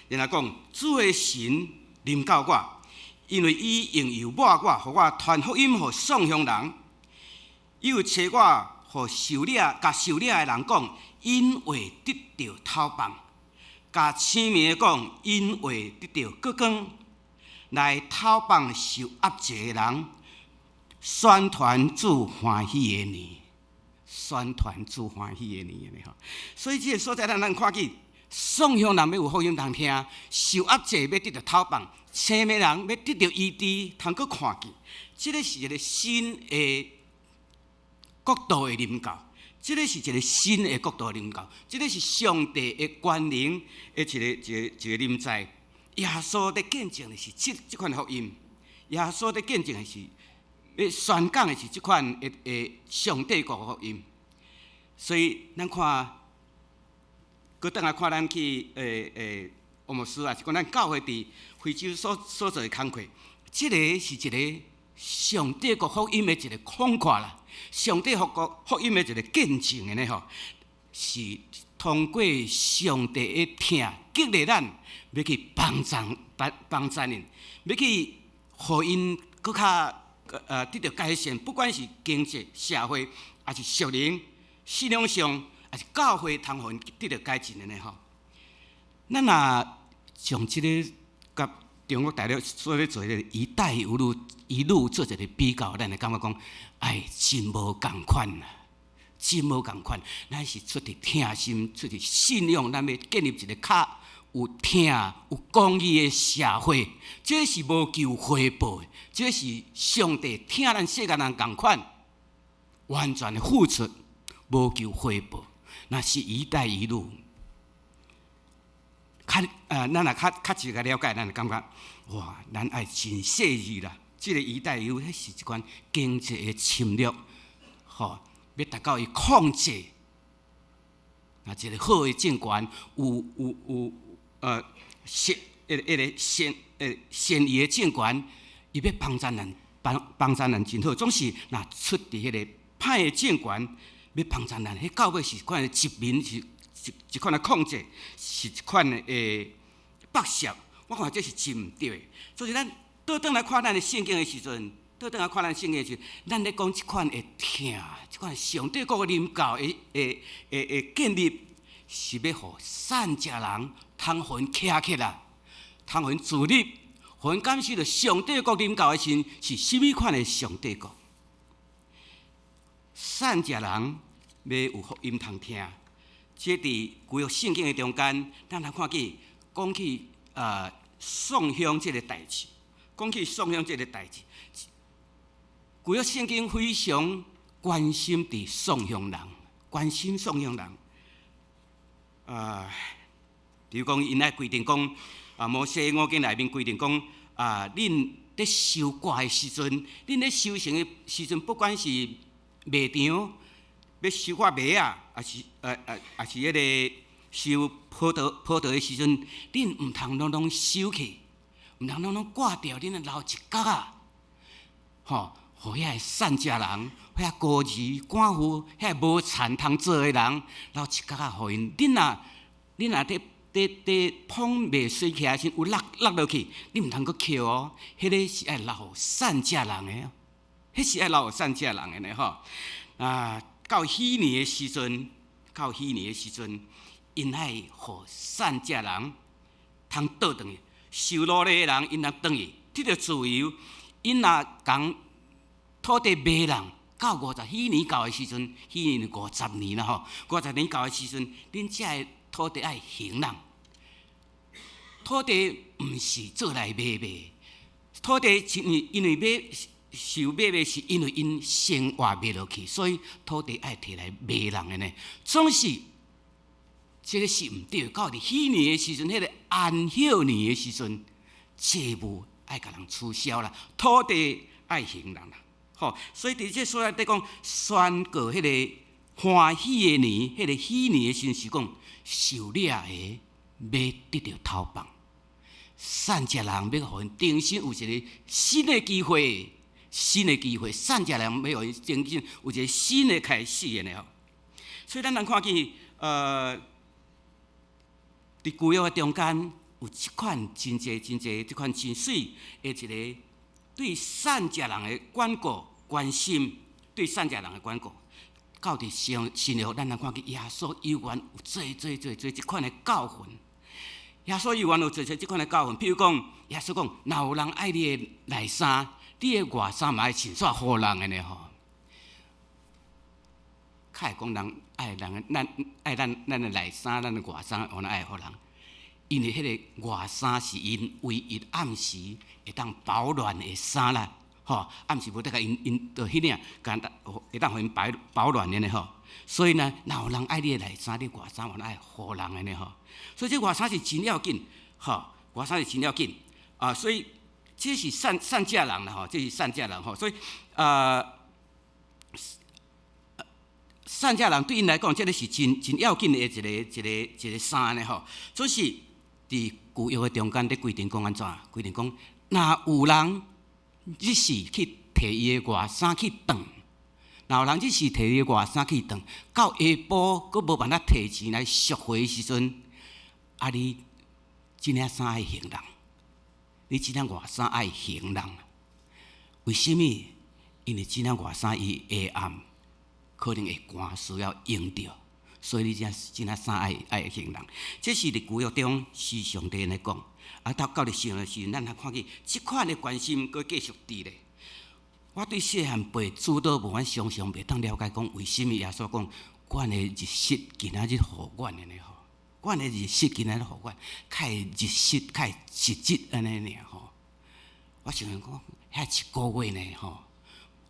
然後講主的神臨到我，因為伊用油抹我，予我傳福音予喪鄉人，伊又差我予受掠、共受掠的人講，𪜶會得著透放；共青盲的講，𪜶會得著過光，來透放受壓制的人。宣傳主歡喜的年，宣傳主歡喜的年呢吼。所以這个所在，咱咱看見，喪鄉人欲有福音通聽，受壓制欲得著透放，青盲人欲得著醫治，通閣看見。這个是一个新的國度的臨到，這个是一个新的國度的臨到，這个是上帝的權能的一个一个一个臨在。耶穌佇見證的是這這款福音，耶穌佇見證的是。欲宣講的是這款的的上帝國福音，所以咱看，閣轉來看咱去欸欸，王牧師，抑是講咱教會佇非洲所所做的工課，這个是一个上帝國福音的一个擴闊啦，上帝國福音的一个見證的呢吼，是通過上帝的疼激勵咱，欲去幫助幫幫助𪜶，欲去予𪜶閣較。得著改善，不管是經濟、社會，抑是屬靈、信仰上，抑是教會，通予𪜶得著改進的呢吼。咱若將這个佮中國大陸所咧做的“一帶一路”一路做一个比較，咱會感覺講，哎，真無仝款啊，真無仝款。咱是出佇疼心，出佇信仰，咱欲建立一个較有疼、有公義的社會，這是無求回報的，這是上帝疼咱世間人仝款，完全的付出，無求回報。若是一帶一路，較咱若較較濟個了解，咱就感覺哇，咱愛真細膩啦。這个一帶一路，彼是一款經濟的侵略，吼，欲達到伊控制。啊，一个好的政權，有有有。善、彼个、彼个善、善意的政權，伊欲幫助咱，幫幫助咱真好。總是若出佇彼個歹的政權，欲幫助咱，彼到尾是一款的殖民，是一一款的控制，是一款的剝削。我看這是真毋對的。所以咱倒轉來看咱的聖經的時陣，倒轉來看咱聖經的時陣，咱咧講這款的疼，這款上帝國的臨到的的的的建立，是欲予散食人通予𪜶徛起來，通予𪜶自立，予𪜶感受著上帝國臨到的時陣是啥物款的上帝國。散食人欲有福音通聽，這佇舊約聖經的中間，咱通看見講起喪鄉這个代誌，講起喪鄉這个代誌，舊約聖經非常關心佇喪鄉人，關心喪鄉人。比如講，𪜶愛規定講，啊，摩西五經內面規定講，啊，恁佇收割的時陣，恁咧收成的時陣，不管是麥場欲收割麥仔，抑是抑是彼个收葡萄葡萄的時陣，恁毋通攏攏收去，毋通攏攏割掉，恁愛留一角仔，吼，予遐个散食人、遐孤兒寡婦、遐無田通做的人，留一角仔予𪜶。恁若恁若佇佇佇捧麥穗起來時，有落落落去，你毋通閣抾哦。彼个是愛留予散食人的，彼是愛留予散食人的呢吼。啊，到喜年的時陣，到喜年的時陣，𪜶愛予散食人通倒轉去，受奴隸的人𪜶通轉去，得著自由。𪜶若共土地賣人，到五十喜年到的時陣，喜年五十年啦吼，五十年到的時陣，恁這个土地愛還人。土地毋是做來買賣，土地是因因為買受買賣是因為𪜶生活袂落去，所以土地愛提來賣人的呢。總是這个是毋對，到佇喜年的時陣，彼个安息年的時陣，債務愛共人取消啦，土地愛還人啦。吼，所以佇這所在佇講宣告彼个歡喜的年，彼個喜年的時陣是講受掠的欲得著投放，散食人欲予𪜶重新有一个新的機會，新的機會，散食人欲予𪜶重新有一个新的開始的呢吼。所以咱通看見，佇舊約的中間有這款真濟真濟，這款真媠的一个對散食人的關顧關心，對散食人的關顧。到佇新新約，咱通看見耶穌猶原有濟濟濟濟這款的教訓。耶穌猶原有濟濟這款的教訓，譬如講，耶穌講，若有人愛你的內衫，你的外衫嘛愛順煞予人的呢吼。較會講人愛人的，咱愛咱咱的內衫，咱的外衫，予人愛予人。因為彼个外衫是𪜶唯一暗時會當保暖的衫啦，吼，暗時無得共𪜶𪜶就彼領，敢會當予𪜶保保暖的呢吼。所以呢，若有人愛你的內衫，你外衫嘛愛予人的呢吼。所以這外衫是真要緊，吼，外衫是真要緊啊。所以這是散散食人啦，吼，這是散食人吼。所以啊，散食人對𪜶來講，這个是真真要緊的一个一个一个衫呢吼。所以是佇舊約的中間咧規定講按怎？規定講，若有人日時去提伊的外衫去當，若有人日時提伊的外衫去當，到下晡閣無辦法提錢來贖回的時陣，啊！你這領衫愛還人，你這領外衫愛還人。為啥物？因為這領外衫伊下暗可能會寒，需要用著，所以你這這領衫愛愛還人。這是佇舊約中是上帝按呢講。啊，到到佇新約時陣，咱還看見這款的關心閣繼續佇咧。我對細漢背主禱文，阮常常袂當了解，講為啥物耶穌講，阮的日食今仔日予阮的呢吼？阮的日食今仔日予阮，較會日食較會一日按呢爾吼。我想講，遐一个月呢吼，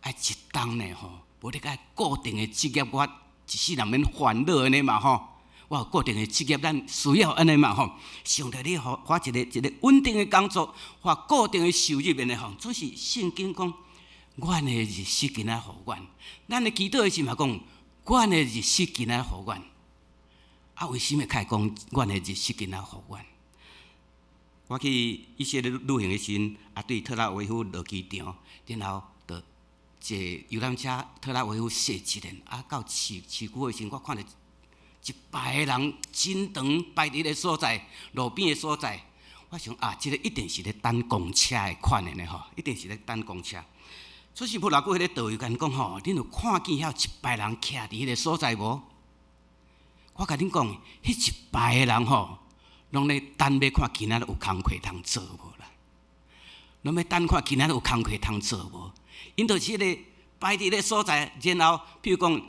愛一冬呢吼，無你愛固定的職業，我一世人免煩惱按呢嘛吼。我有固定的職業，咱需要按呢嘛吼。上帝，你予我一个一个穩定的工作，或固定的收入按呢吼。總是聖經講，阮的日食今仔予阮，咱的祈禱的時嘛講，阮的日食今仔予阮。啊，為啥物較會講阮的日食今仔予阮？我去以色列旅行的時陣，啊，對特拉維夫落機場，然後就坐遊覽車特拉維夫踅一輪，啊，到市市區的時陣，我看著一排人真長排佇彼个所在，路邊的所在，我想啊，這个一定是咧等公車的款的呢吼，一定是咧等公車。出是無偌久，彼个導遊共𪜶講吼，恁有看見遐一排人徛佇彼个所在無？我共恁講，彼一排的人吼，攏咧等欲看今仔日有工課通做無啦？攏欲等看今仔日有工課通做無？𪜶就是彼个排佇彼个所在，然後譬如講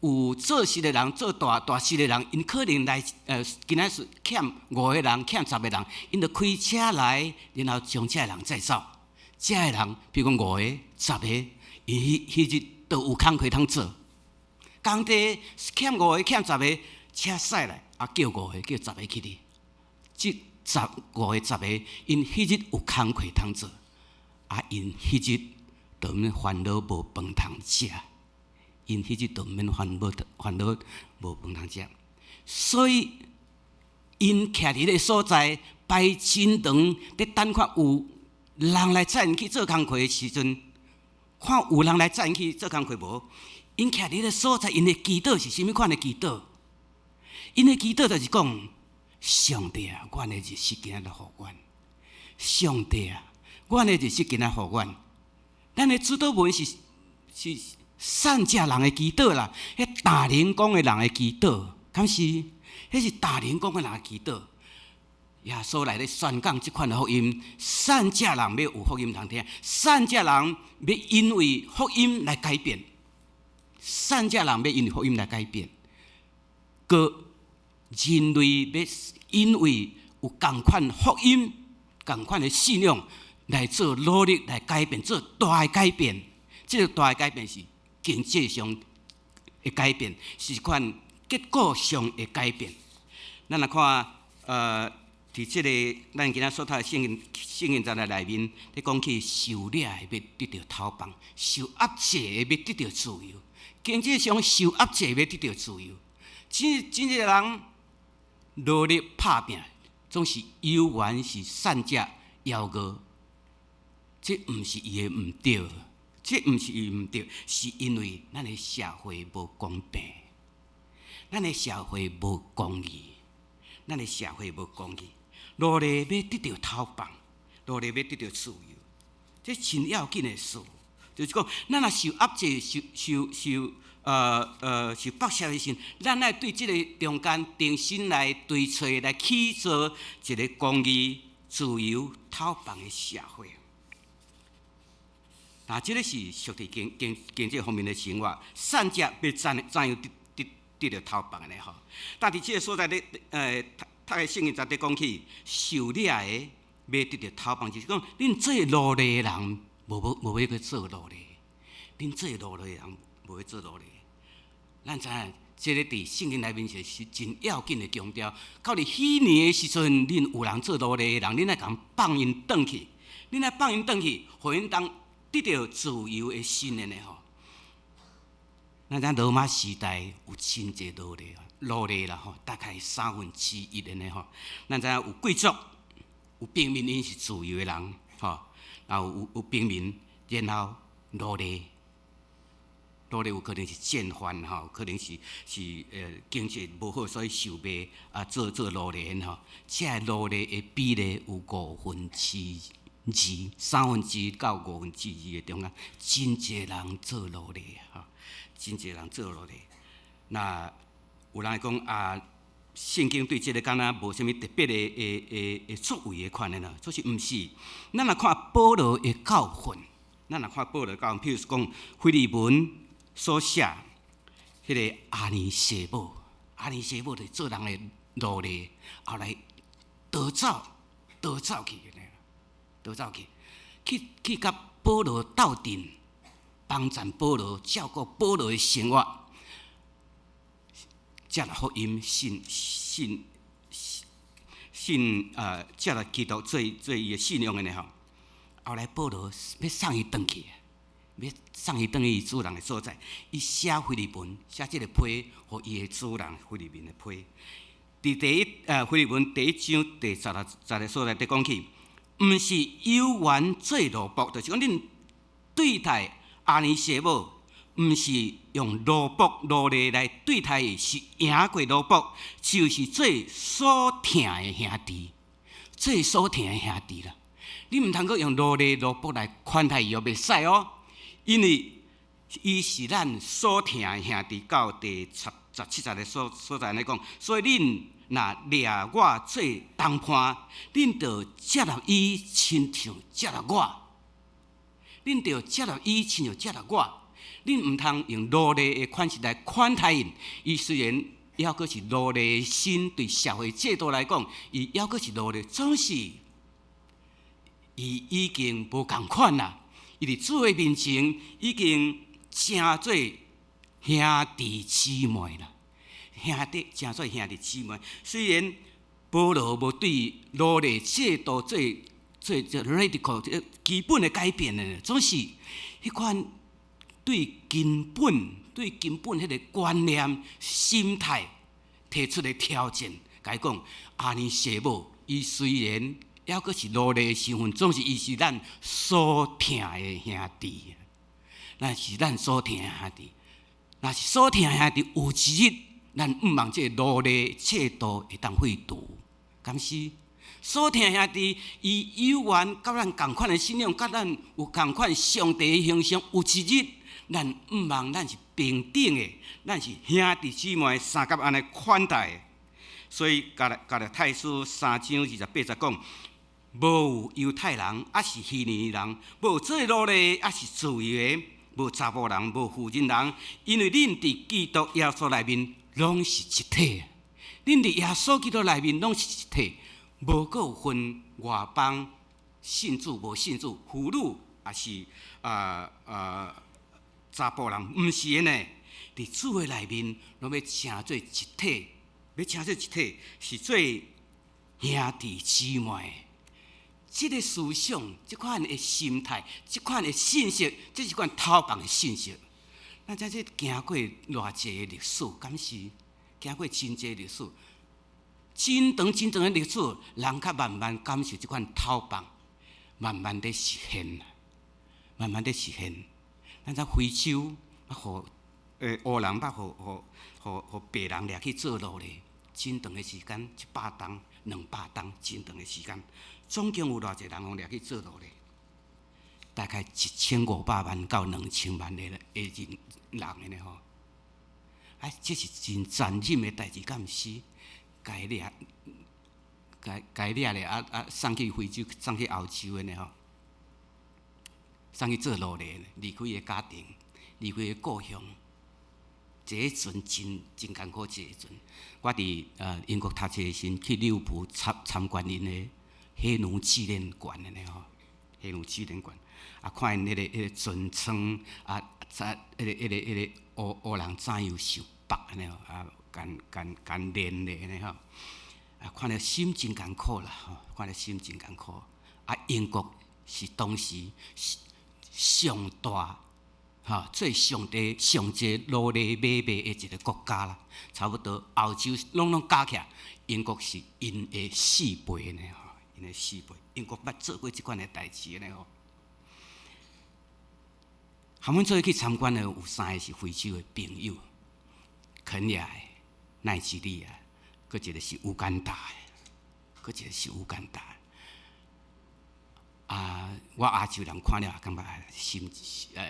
有做事的人，做大大事的人，𪜶可能來今仔是欠五個人，欠十個人，𪜶就開車來，然後將這个人載走。這个人，譬如講五個、十個，𪜶彼彼日都有工課通做。工地欠五個、欠十個，車駛來，啊叫五個、叫十個去哩。這十五個、十個，𪜶彼日有工課通做，啊，𪜶彼日就免煩惱無飯通食，𪜶彼日就免煩惱煩惱無飯通食。所以，𪜶徛佇彼個所在排真長，佇等看有人來載𪜶去做工課的時陣，看有人來載𪜶去做工課無？𪜶徛佇彼個所在，𪜶的祈禱是啥物款的祈禱？𪜶的祈禱就是講：上帝啊，阮的日食今仔日予阮。上帝啊，阮的日食今仔予阮。咱的主禱文是是散食人的祈禱啦，彼大靈宮的人的祈禱，敢是？彼是大靈宮的人的祈禱。耶穌來咧宣講這款的福音，散食人欲有福音通聽，散食人欲因為福音來改變，散食人欲因為福音來改變，閣人類欲因為有仝款福音、仝款的信仰來做努力來改變，做大的改變。這个大的改變是經濟上的改變，是款結構上的改變。咱來看，佇這个咱今仔所讀的聖經聖經節的內面，咧講起受掠的欲得著偷放，受壓制的欲得著自由，經濟上受壓制的欲得著自由。真真濟人努力拍拚，總是猶原是散食枵餓，這毋是伊的毋對，這毋是伊毋對，是因為咱的社會無公平，咱的社會無公義，咱的社會無公義。奴隸欲得著偷放，奴隸欲得著自由，這真要緊的事。就是講，咱若受壓制、受受受呃呃受剝削的時陣，咱愛對這个中間重新來追揣、來起造一个公義、自由、偷放的社會。那這个是屬佇經經經濟方面的生活，散食欲怎怎樣得得得著偷放的呢？吼，但佇這个所在咧，讀的聖經節咧講起，受掠的欲得著偷放，就是講恁做奴隸的人，無無無欲閣做奴隸，恁做奴隸的人無欲做奴隸。咱知影，這个佇聖經內面是是真要緊的強調。到佇彼年的時陣，恁有人做奴隸的人，恁愛共放𪜶轉去，恁愛放𪜶轉去，予𪜶當得著自由的心的呢吼。咱知羅馬時代有真濟奴隸，奴隸啦吼，大概三分之一的呢吼。咱知影有貴族、有平民，𪜶是自由的人吼，啊有有平民，然後奴隸，奴隸有可能是戰犯吼，可能是是經濟無好，所以受賣啊做做奴隸吼。這个奴隸的比例有五分之二，三分之一到五分之二的中間，真濟人做奴隸吼。真濟人做奴隸，那有人會講啊，聖經對這个敢若無啥物特別的的的的作為的款的啦，就是毋是。咱若看保羅的教訓，咱若看保羅教訓，譬如講腓利門所寫彼个阿尼西母，阿尼西母就是做人的奴隸，後來逃走，逃走去，逃走去，去去佮保羅鬥陣。幫贊保羅，照顧保羅的生活，接納福音，信信信接納基督做做伊的信仰的呢吼。後來保羅欲送伊轉去，欲送伊轉去伊主人的所在，伊寫腓利門，寫這个批，予伊的主人腓利門的批。佇第一腓利門第一章第十六節个所在，佇講起，毋是猶原做奴僕，就是講恁對待阿尼西母，毋是用奴僕奴隸來對待伊，是贏過奴僕，就是做所疼的兄弟，做所疼的兄弟啦。你毋通閣用奴隸奴僕來款待伊哦，袂使哦，因為伊是咱所疼的兄弟。到第十十七節的所所在來講，所以恁若掠我做同伴，恁著接納伊，親像接納我。恁著接納伊，親像接納我。恁毋通用奴隸的款式來款待𪜶。伊雖然猶閣是奴隸身，對社會制度來講，伊猶閣是奴隸，總是伊已經無仝款啦。伊佇主的面前已經成做兄弟姊妹啦，兄弟成做兄弟姊妹。雖然保羅無對奴隸制度做做做 radical 這基本的改變呢，總是彼款對根本、對根本彼个觀念、心態提出的挑戰。共伊講，阿尼西母，伊雖然猶閣是奴隸的身份，總是伊是咱所疼的兄弟，咱是咱所疼的兄弟。若是所疼的兄弟，有一日咱毋望這个奴隸制度會當廢除，敢是？所疼兄弟，伊猶原佮咱仝款的信仰，佮咱有仝款上帝的形象。有一日，咱毋望咱是平等的，咱是兄弟姊妹相佮按呢款待。所以，加拉加拉太書三章二十八節講：無有猶太人，抑是希利尼人；無做奴隸，抑是自由的；無查埔人，無婦人人，因為恁佇基督耶穌內面攏是一體。恁佇耶穌基督內面攏是一體。無閣有分外邦信主無信主，婦女抑是啊啊查埔人，毋是的呢。佇主的內面，攏欲成做一體，欲成做一體，是做兄弟姊妹，這个思想、這款的心態、這款的信息，這是款偷放的信息。咱知這經過偌濟的歷史，敢是經過真濟歷史，真長真長的歷史，人較慢慢感受這款偷放，慢慢佇實現，慢慢佇實現。咱知非洲，啊，予烏人捌予予予予白人掠去做奴隸，真長的時間，100冬、200冬，真長的時間，總共有偌濟人予掠去做奴隸？大概1500萬到2000萬的的人按呢吼。啊，這是真殘忍的代誌，敢毋是？共掠，共共掠咧，啊啊，送去非洲，送去歐洲按呢吼，送去做奴隸，離開伊的家庭，離開伊的故鄉。坐船真真艱苦，坐船。我佇英國讀冊的時陣，去利物浦參參觀𪜶的黑奴紀念館按呢吼，黑奴紀念館，啊，看𪜶彼个船艙啊，怎彼个烏烏人怎樣受縛按呢吼，啊，共共共練咧按呢吼，啊，看了心真艱苦啦吼，看了心真艱苦。啊，英國是當時上大。吼，做上濟上濟奴隸買賣的一个國家啦，差不多歐洲攏攏加起來，英國是𪜶的四倍呢吼，𪜶的四倍。英國捌做過這款的代誌呢吼。和阮做伙去參觀的有三个是非洲的朋友，肯亞的、奈及利亞，閣一个是烏干達的，閣一个是烏干達。啊！我亞洲人看了也感覺心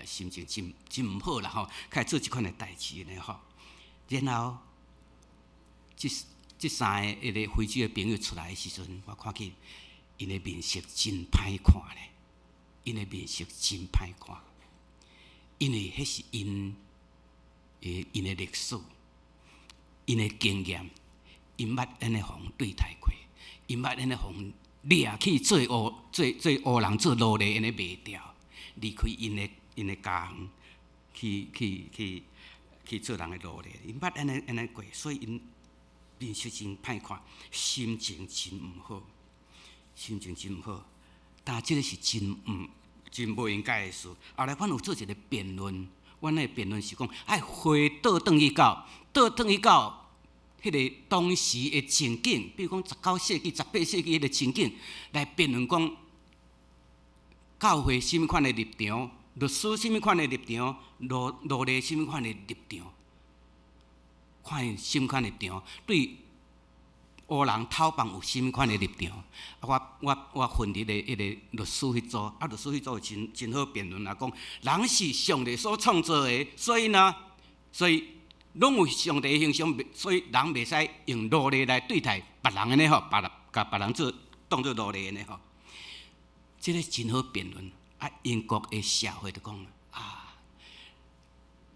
心情真真毋好啦吼，開始做這款的代誌呢吼。然後，這這三个彼个非洲的朋友出來的時陣，我看見𪜶的面色真歹看咧，𪜶的面色真歹看，因為彼是𪜶的𪜶的歷史，𪜶的經驗，𪜶捌按呢予人對待過，𪜶捌按呢予人掠去做烏做做烏人做奴隸，按呢賣掉，離開𪜶的家園，去去去去做人的奴隸，𪜶捌按呢按呢過，所以𪜶面色真歹看，心情真毋好，心情真毋好。但這个是真毋真無應該的事。後來阮有做一个辯論，阮的辯論是講愛回倒轉去到倒轉去到。彼个當時的情景，比如講19世紀、18世紀彼個情景，來辯論講教會啥物款的立場，律師啥物款的立場，奴奴隸啥物款的立場，看𪜶啥物款的立場，對烏人偷放有啥物款的立場。啊，我我我分佇彼个律師彼組，啊，律師彼組真真好辯論啊，講人是上帝所創造的，所以呢，所以。攏有上帝的形象，所以人袂使用奴隸來對待別人按呢吼，別人共別人做當做奴隸按呢吼。這个真好辯論。啊，英國的社會就講啊，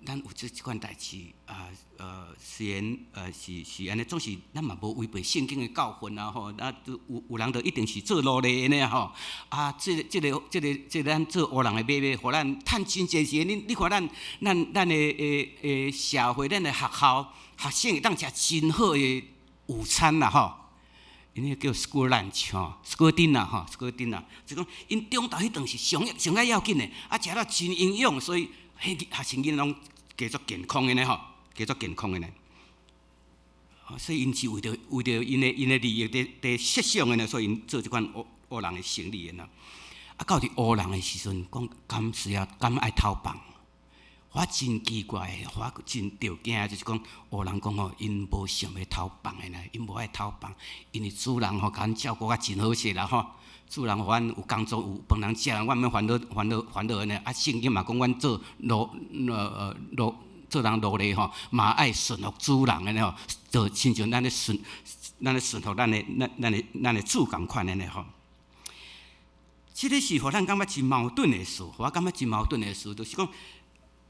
咱有這這款代誌啊，雖然是是按呢，總是咱嘛無違背聖經的教訓啊吼，啊，有有人就一定是做奴隸按呢吼。啊，這个這个這个這个咱做烏人的買賣，予咱趁真濟錢。你你看咱咱咱的的的社會，咱的學校學生會當食真好的午餐啦吼。𪜶彼個叫 school lunch 吼，school dinner 吼，school dinner，就講𪜶中晝彼頓是上上較要緊的，啊，食了真營養，所以彼學生囡仔攏加足健康的呢吼，加足健康的呢。所以𪜶是為著為著𪜶的𪜶的利益佇佇設想的呢，所以𪜶做這款烏烏人的生意的呢。啊，到佇烏人的時陣，講敢需要敢愛偷放，我真奇怪，我真著驚，就是講烏人講吼，𪜶無想欲偷放的呢，𪜶無愛偷放，因為主人吼共阮照顧甲真好勢啦吼，主人予阮有工作有飯通食，阮免煩惱煩惱煩惱按呢。啊，聖經嘛講阮做奴奴做人奴隸吼，嘛愛順服主人按呢吼，就親像咱咧順咱咧順服咱的咱咱的咱的主仝款按呢吼。這个是予咱感覺真矛盾的事，予我感覺真矛盾的事，就是講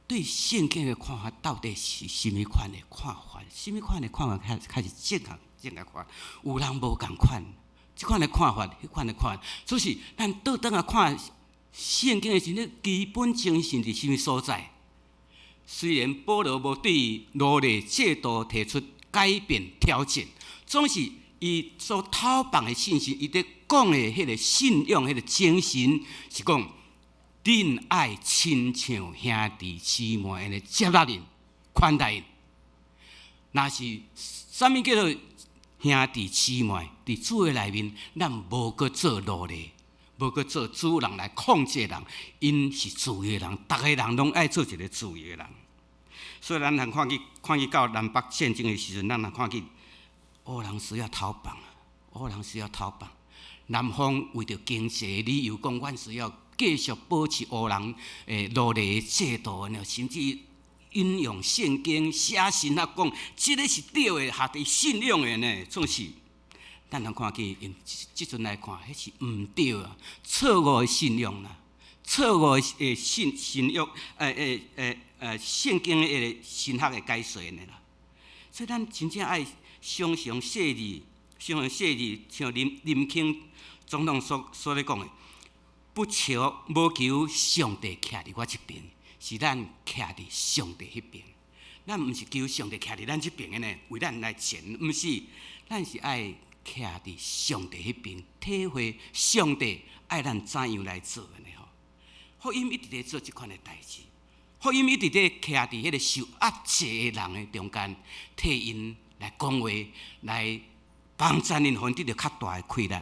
對聖經的看法到底是啥物款的看法？啥物款的看法較較是正確正確看？有人無仝款，這款的看法，彼款的看法，所以咱倒轉來看聖經的時陣，基本精神佇啥物所在？雖然保羅無對奴隸制度提出改變挑戰，總是伊所討放的信息，伊佇講的彼个信仰、彼个精神，是講恁愛親像兄弟姊妹按呢接納𪜶、款待𪜶。若是啥物叫做兄弟姊妹？佇主的內面，咱無閣做奴隸，無閣做主人來控制人，𪜶是自由的人，逐个人攏愛做一个自由的人。所以咱通看見，看見到南北戰爭的時陣，咱通看見烏人需要討放，烏人需要討放。南方為著經濟理由，講阮需要繼續保持烏人的奴隸制度，甚至引用聖經寫信啊，講這个是對的，合佇信仰的呢，總是咱通看見用這陣來看，彼是毋對啊，錯誤的信仰啦，錯誤的信信仰，聖經的神學的解說的啦。所以咱真正愛常常細膩，常常細膩，像林林肯總統所所咧講的，不求無求上帝徛佇我這邊，是咱徛佇上帝彼邊。咱毋是求上帝徛佇咱這邊的呢，為咱來前，毋是，咱是愛徛佇上帝彼邊，體會上帝愛咱怎樣來做的呢？吼，福音一直咧做這款的代誌，福音一直咧徛佇彼个受壓制的人的中間，替𪜶來講話，來幫助𪜶，予𪜶得著較大的氣力。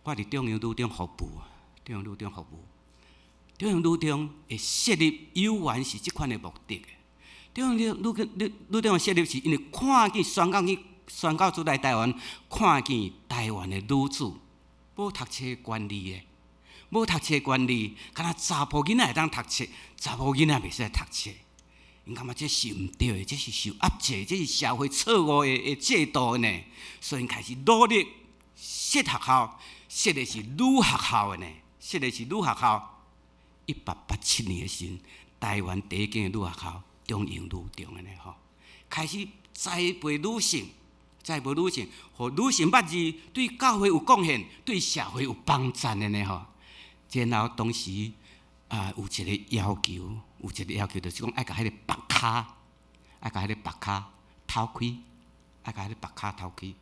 我佇中央女中服務，中央女中服務，中央女中的設立猶原是這款的目的。中央女女女女中的設立是因為看見宣教去宣教師來台灣，看見台灣的女子無讀冊權利的，無讀冊權利，敢若查埔囡仔會當讀冊，查某囡仔袂使讀冊。𪜶感覺這是毋對的，這是受壓制，這是社會錯誤的的制度呢。所以開始努力設學校，設的是女學校的呢，設的是女學校。1887年的時陣，台灣第一間的女學校中央女中的呢吼，開始栽培女性，栽培女性，予女性捌字，對教會有貢獻，對社會有幫助的呢吼。然後當時啊，有一個要求，有一個要求，就是講愛共彼個縛跤，愛共彼個縛跤偷開，愛共彼個縛跤偷開。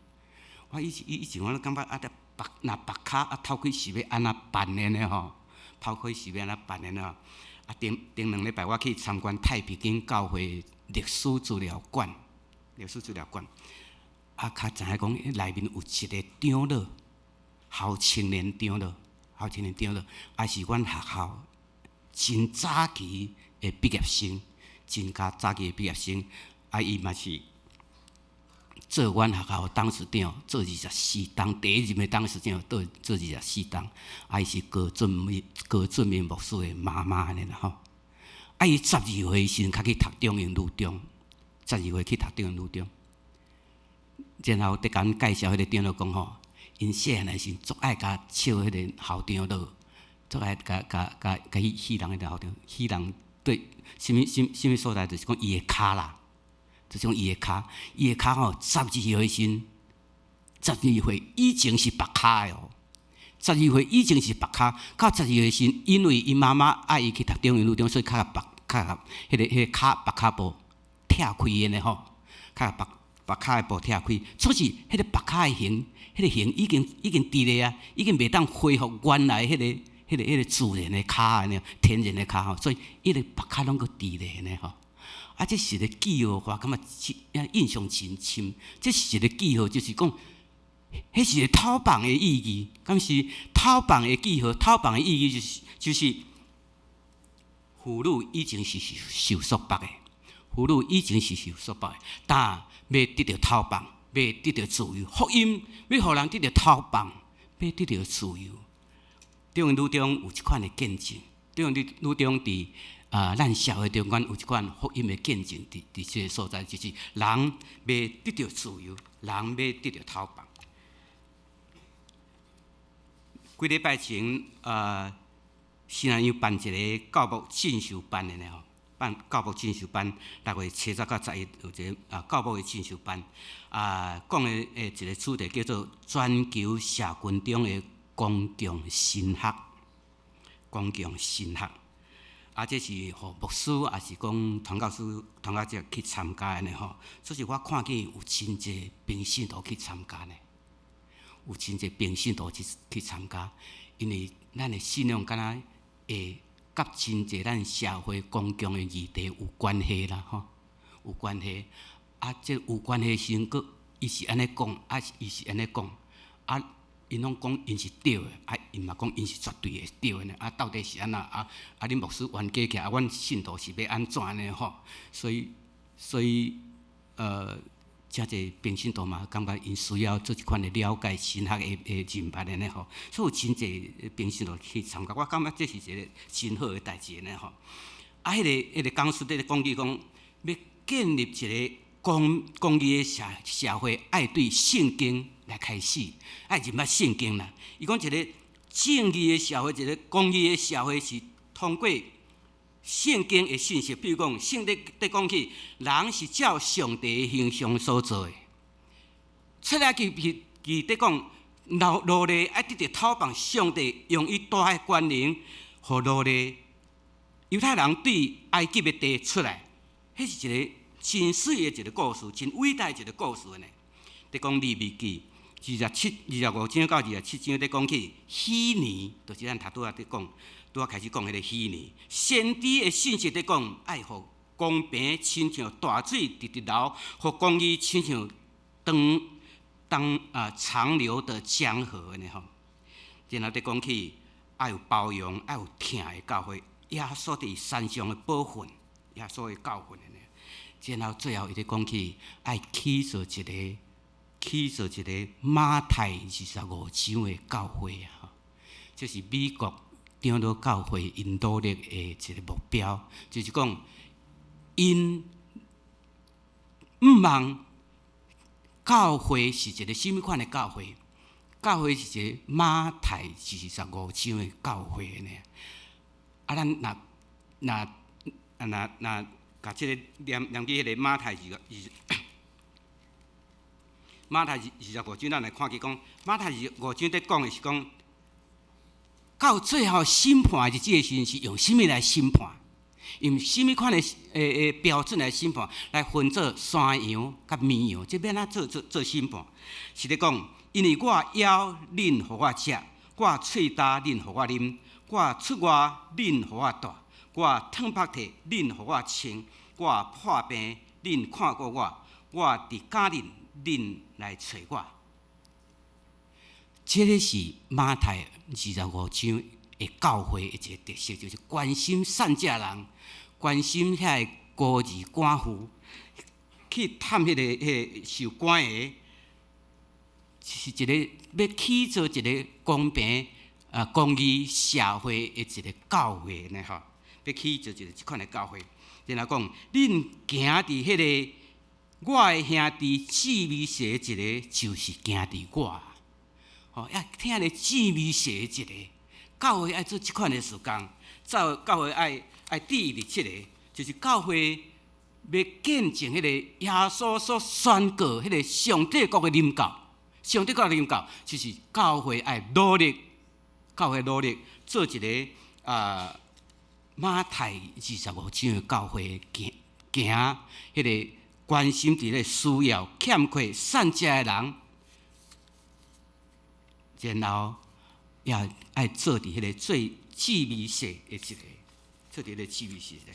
我以以以前我攏感覺啊，這縛若縛跤啊偷開是欲按怎辦的呢吼？偷開是欲按怎辦的呢？啊，頂頂兩禮拜我去參觀太平間教會歷史資料館，歷史資料館，啊，較知影講內面有一個長老，侯青年長老，侯青年長老，也是阮學校真早期的畢業生，真較早期的畢業生，啊，伊嘛是做阮學校董事長，做24冬，第一任的董事長做做二十四冬，啊，伊是高俊明高俊明牧師的媽媽按呢啦吼。啊，伊12歲時陣較去讀中英女中，12歲去讀中英女中，然後佇共阮介紹彼個長老講吼，𪜶細漢的時陣足愛共笑彼个校長老，足愛共共共共去戲人彼個校長，戲人對，啥物啥啥物所在，就是講伊的跤啦，就是講伊的跤，伊的跤吼，十二歲時，十二歲以前是縛跤的哦，十二歲以前是縛跤，到十二歲時，因為伊媽媽愛伊去讀中英女中，所以較縛較彼个彼个跤縛跤布拆開的呢吼，較縛縛跤的布拆開，所以彼个縛跤的形，彼个形已經已經佇咧啊，已經袂當恢復原來彼个彼个彼个自然的跤按呢，天然的跤吼，所以伊个縛跤攏閣佇咧呢吼。啊，這是一個記號，我感覺印象真深。這是一個記號，就是講，彼是一個討放的意義，敢是討放的記號？討放的意義就是就是婦女以前是受受束縛的，婦女以前是受束縛的，但欲得著討放，欲得著自由，福音欲予人得著討放，欲得著自由。中英女中有這款的見證，中英女女中佇啊，咱社會中間有這款福音的見證，佇佇這个所在，就是人欲得著自由，人欲得著討放。幾禮拜前，新南洋辦一个教牧進修班的呢吼，辦教牧進修班，6月7日到11有一個啊教牧的進修班，啊講的的一個主題叫做全球社群中的公共神學，公共神學。啊，這是予牧師，抑是講傳教士、傳教者去參加的呢吼。所以我看見有真濟平信徒去參加呢。有真濟平信徒去參加，因為咱的信仰敢若會佮真濟咱社會公共的議題有關係啦，吼，有關係。啊，這有關係時陣，閣伊是按呢講，啊，伊是按呢講，啊，𪜶攏講𪜶是對的，啊，𪜶嘛講𪜶是絕對的對的呢。啊，到底是按怎？啊啊，恁牧師冤家起來，啊，阮信徒是欲按怎呢？吼，所以，遮濟平信徒嘛，感覺𪜶需要做這款的了解、神學的認捌的呢吼，所以有真濟平信徒去參加，我感覺這是一個真好的代誌呢吼。啊，彼個講師佇咧講起講，欲建立一個公義的社會，愛對聖經來開始，愛認捌聖經啦。伊講一個正義的社會，一個公義的社會是通過聖經的信息，比如講，聖經佇講起，人是照上帝的形象所造的。出埃及記佇講，奴隸愛得著討放，上帝用伊大的權能，予奴隸猶太人對埃及的地出來，彼是一個真媠的一個故事，真偉大的一個故事呢。佇講利未記27、25章到27章，佇講起禧年，就是咱頭拄仔佇講，拄仔開始講彼個禧年。先知的信息佇講，愛予公平親像大水直直流，予公義親像長當啊長流的江河呢吼。然後佇講起愛有包容、愛有疼的教會，耶穌佇山上的寶訓，耶穌的教訓呢。然後最後伊佇講起愛起造一個馬太二十五章的教會啊，這是美國長老教會𪜶努力的一個目標，就是講𪜶毋望教會是一個啥物款的教會？教會是一個馬太二十五章的教會呢。啊，咱若若啊若若共這个念念去彼个馬太二十五章，咱來看見講馬太二十五章佇講的是講，到最後審判的日子的時陣，是用啥物來審判？用啥物款的標準來審判？來分做山羊佮綿羊，這欲按怎做審判？是咧講，因為我枵，恁予我食；我喙焦，恁予我啉；我出外，恁予我蹛；我褪縛體，恁予我穿；我破病，恁看顧我；我佇監裡，恁來揣我。這个是馬太二十五章的教會的一個特色，就是關心散者人，關心遐个孤兒寡婦，去探彼個受關的，是一個欲起造一個公平啊公義社會的一個教會呢吼，欲起造一個這款的教會。然後講，恁行佇彼个我的兄弟姊妹細一個，就是行佇我。吼，愛疼咧姊妹細一個，教會愛做這款的事工，教會愛致力這个，就是教會欲見證彼個耶穌所宣告彼個上帝國的臨到，上帝國的臨到，就是教會愛努力，教會努力做一个啊馬太二十五章的教會行行彼个關心佇咧需要欠缺散者的人。然後也愛做佇彼个最姊妹細的一个，做佇彼个姊妹細的。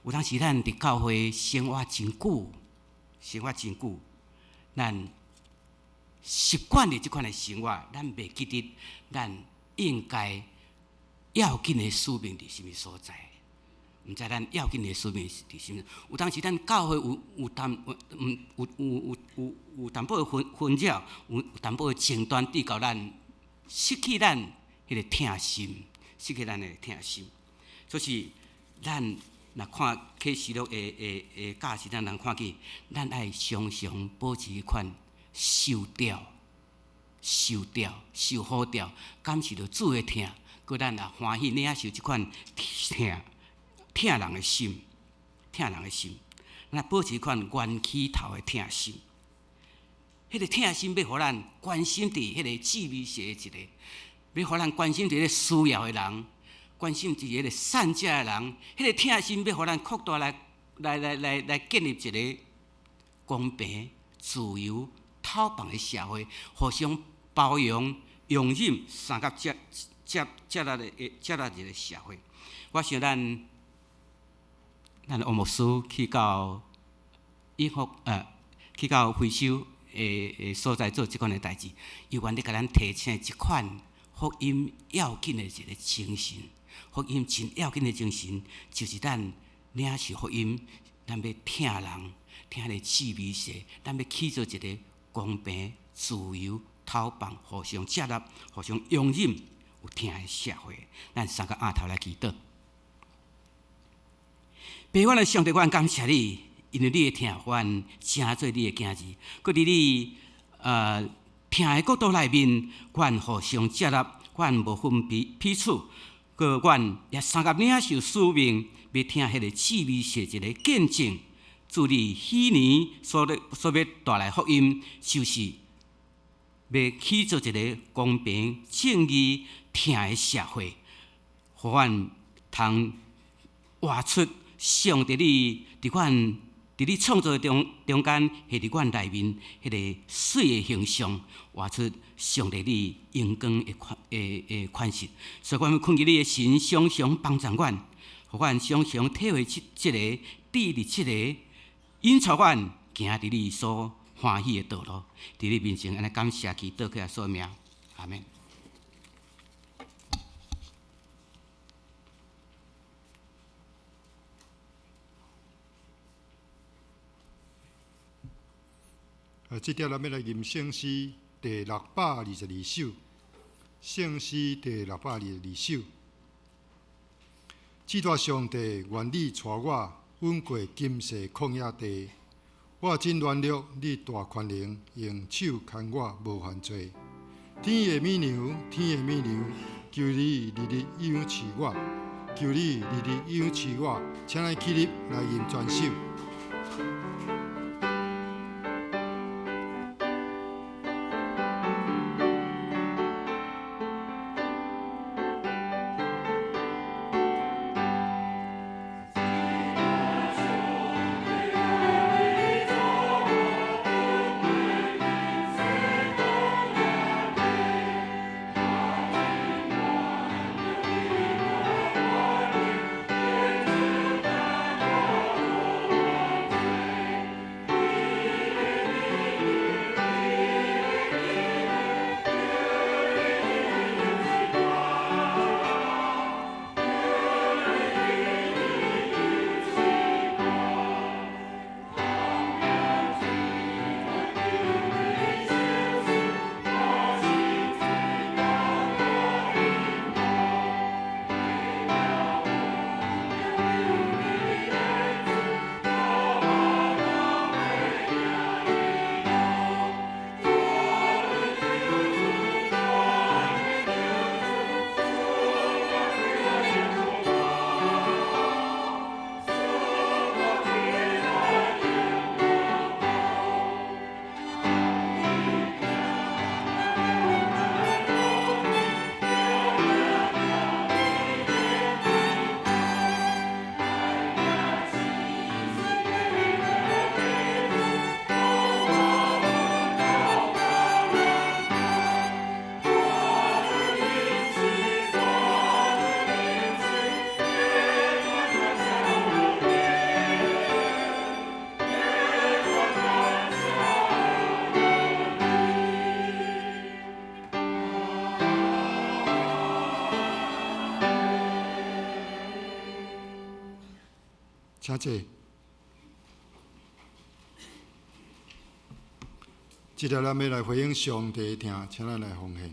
有當時咱佇教會生活真久，生活真久，咱習慣了這款的生活，咱袂記得咱應該要緊的使命佇啥物所在。毋知咱要緊的使命是佇啥物？有當時咱教會有淡薄的紛擾，有淡薄的爭端，致到咱失去咱彼个疼心，失去咱的疼心。所以，咱若看啟示錄的教示，咱通看見，咱愛常常保持彼款受吊、受吊、受苦吊，感受著主的疼，閣咱也歡喜領受這款疼疼人的心，疼人的心，咱保持彼款懸起頭的疼心。彼个疼心欲予咱關心佇彼个姊妹細的一个，欲予咱關心佇彼个需要的人，關心佇彼個散者的人。彼个疼心欲予咱擴大來建立一個公平、自由、透明的社會，互相包容、容忍，相佮接接接纳的接纳一个社會。我想咱王牧師去到英國，去到非洲的所在做這款的代誌，伊願意共咱提醒這款福音要緊的一個精神。福音真要緊的精神，就是咱領受福音，咱欲疼人，疼彼個姊妹說，咱欲去做一個公平、自由、透放、互相接納、互相容忍、有疼的社會。咱三個阿頭來祈禱。父阮的上帝，阮感謝你，因為你的疼，阮成做你的囝兒。閣佇你疼的國度內面，阮互相接納，阮無分彼彼此。閣阮也相佮領受使命，欲聽彼個姊妹說一個見證。主你彼年所欲帶來福音，就是欲去做一個公平、正義、疼的社會，予阮通活出上帝你佇阮佇你創造中間，彼佇阮內面彼個媠的形象，活出上帝你榮光的款式。所以，阮懇求你的神常常幫助阮，予阮常常體會這個佇佇這个引導阮行佇你所歡喜的道路，佇你面前按呢感謝祈禱，耶穌名，阿們。這條咱欲來吟聖詩第622首，聖詩第622首。至大上帝，願你帶我穩過今世曠野地。我真軟弱，你大權能，用手牽我無犯罪。天的母娘，天的母娘，求你日日仰視我，求你日日仰視我，請咱起立來吟全首。請坐。這個咱欲來回應上帝的疼，請咱來奉獻。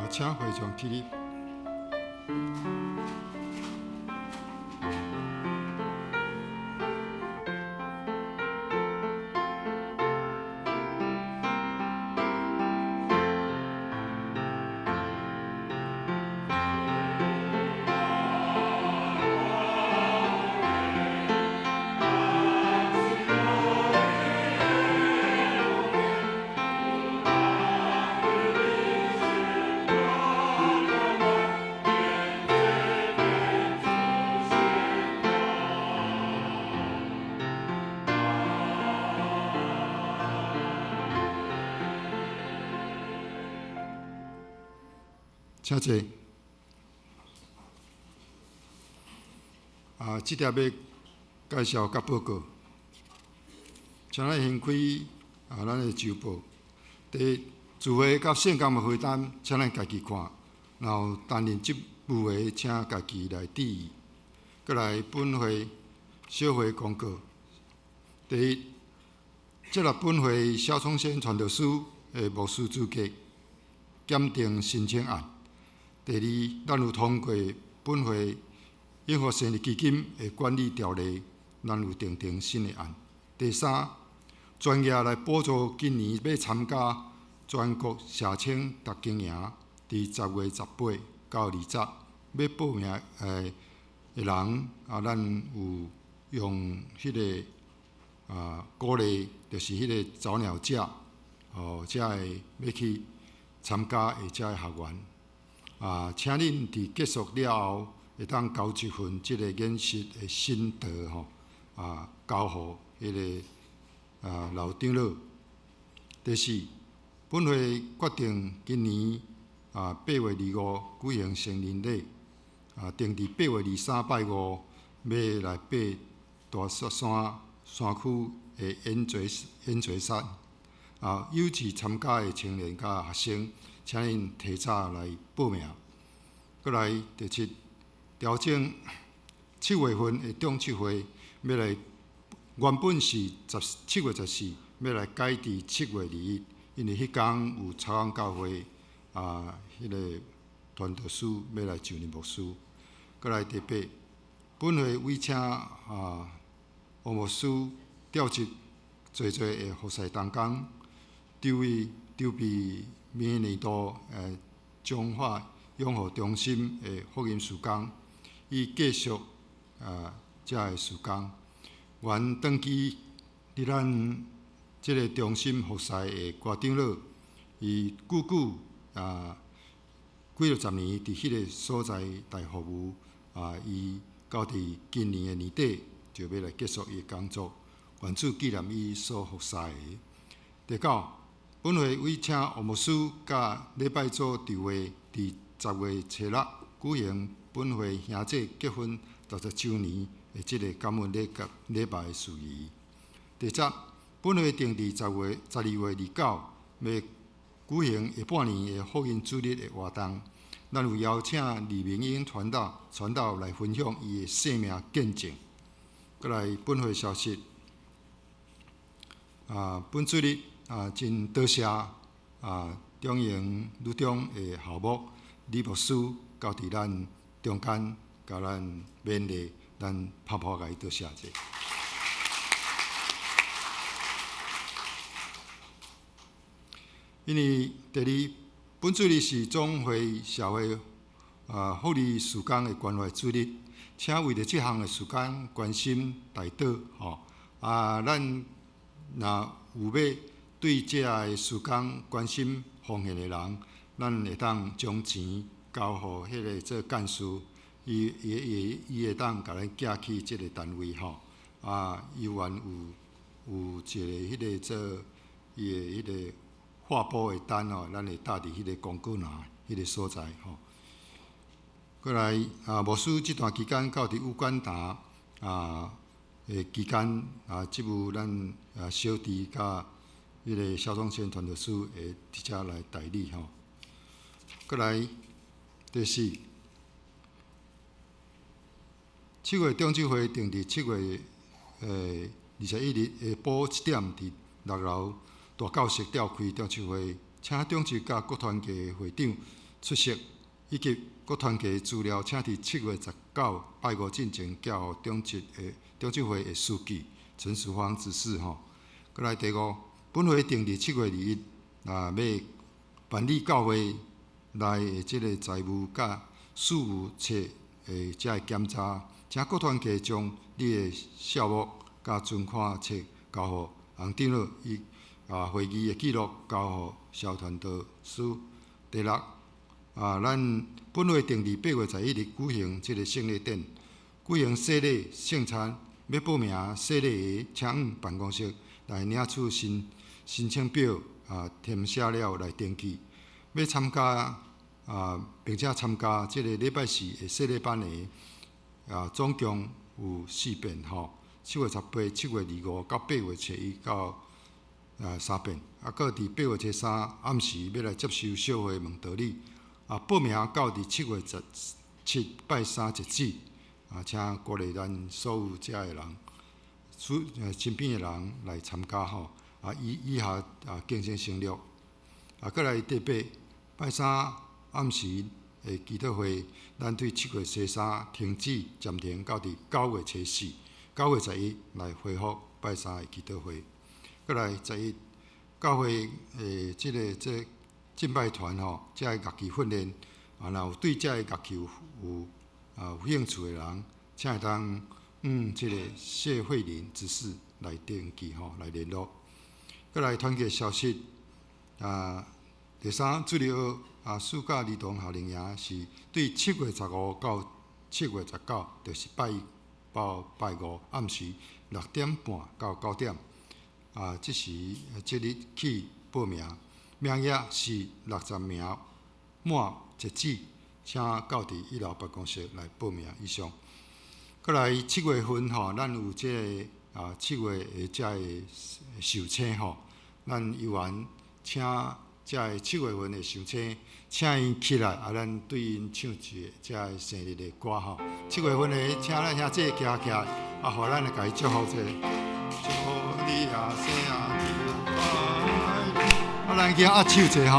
請會眾起立。請坐。啊，這條欲介紹佮報告，請咱掀開啊，咱的週報。第一，聚會佮聖工的回單，請咱家己看。然後擔任職務的，請家己來注意。閣來本會小會公告。第一，接納本會蕭聰先傳道師的牧師資格檢定申請案。第二，咱有通過本會永和生日基金的管理條例，咱有訂定新的案。第三，專業來補助今年欲參加全國社青讀經營，佇10月18到20欲報名的人啊，咱有用彼个啊鼓勵，就是彼个早鳥價，哦，才會欲去參加的遮个學員。啊，請恁佇結束了後，會當交一份這个研習的心得吼，啊，交予彼个啊老長老。第四，本會決定今年啊8月25舉行成人禮，啊，定佇8月23拜五欲來爬大雪山山區的煙嘴山。啊，有志參加的青年佮學生，請𪜶提早來報名。閣來第七，調整7月份的中秋會，欲來原本是7月14，欲來改佇7月21，因為彼工有草崗教會啊，彼个傳道師欲來就任牧師。閣來第八，本會委請啊王牧師調職濟濟的服侍同工，籌備明年度彰化養護中心的福音事工，以繼續啊遮个事工。原長期佇咱這个中心服侍的郭長老，伊久久啊幾若十年佇彼个所在來服務啊，伊到佇今年的年底就欲來結束伊的工作。願主紀念伊所服侍的。第九，本會委請王牧師佮禮拜組籌劃，佇10月初6舉行本會兄弟結婚60週年的這个感恩禮佮禮拜的事宜。第十，本會定佇12月29欲舉行下半年的福音主日的活動，咱有邀請李明英傳道來分享伊的生命見證。閣來本會消息，啊，本主日啊，真多謝啊，中營女中的校牧李牧師到佇咱中間，共咱勉勵，咱拍拍共伊多謝者。因為第二，本主日是總會社會啊福利事工的關懷主日，請為著這項的事工關心代禱吼。啊，咱若有欲對這个事工關心奉獻的人，咱會當將錢交予彼个做幹事，伊會當共咱寄去這个單位吼。啊，伊原有一个彼个做伊的彼个劃撥的單吼，咱會貼佇彼个公告欄彼个所在吼。閣來啊，牧師這段期間到佇烏干達啊的期間啊，職務咱啊小弟佮彼个蕭宗憲傳道師會佇遮來代理吼。閣來第四，7月中秋會定佇7月21日下晡7點佇6樓大教室召開中秋會，請長執佮各團體會長出席，以及各团契资料，请伫7月19拜五进前交予长执的长执会的书记陈淑芳执事吼。阁来第五，本会定伫7月21啊，欲办理教会内的这个财务佮事务册的遮个检查，请各团契将你的账目佮存款册交予洪长老，伊啊会议的记录交予萧传道师。第六，啊，咱本会定伫8月11日举行这个圣礼典，举行洗礼圣餐，欲报名洗礼的，请往办公室来领取申请表啊，填写了来登记。欲参加啊，并且参加这个礼拜四的洗礼班的啊，总共有四遍吼，7月18、7月25到8月初一到三遍，啊，阁伫8月初三暗时欲来接受小会问道理。啊，报名到伫7月17拜三截止。啊，请鼓励咱所有遮的人，身边的人来参加吼。啊，以下啊，敬请省略。啊，阁来第八拜三暗时的祈祷会，咱对7月初三停止暂停到伫9月初四、9月11来恢复拜三的祈祷会。阁来十一教会的这敬拜团吼，遮个乐器训练，啊，若有对遮个乐器有兴趣的人，请会当这个谢慧玲执事来登记吼，来联络。阁来团契消息，啊，第三主日学啊，暑假儿童夏令营是对7月15到7月19，就是拜一到拜五暗时6点半到9点。啊，这时这日起报名，名额是60名，满截止，请到伫一楼办公室来报名。以上。阁来七月份吼，咱有这个啊七月的遮个寿星吼，咱有缘请遮个七月份的寿星，请𪜶起来，啊，咱对𪜶唱一个遮个生日的歌吼。七月份的，请咱兄弟徛起来，啊，予咱来共伊祝福者。祝你啊，生日快乐！啊，咱去握手者吼。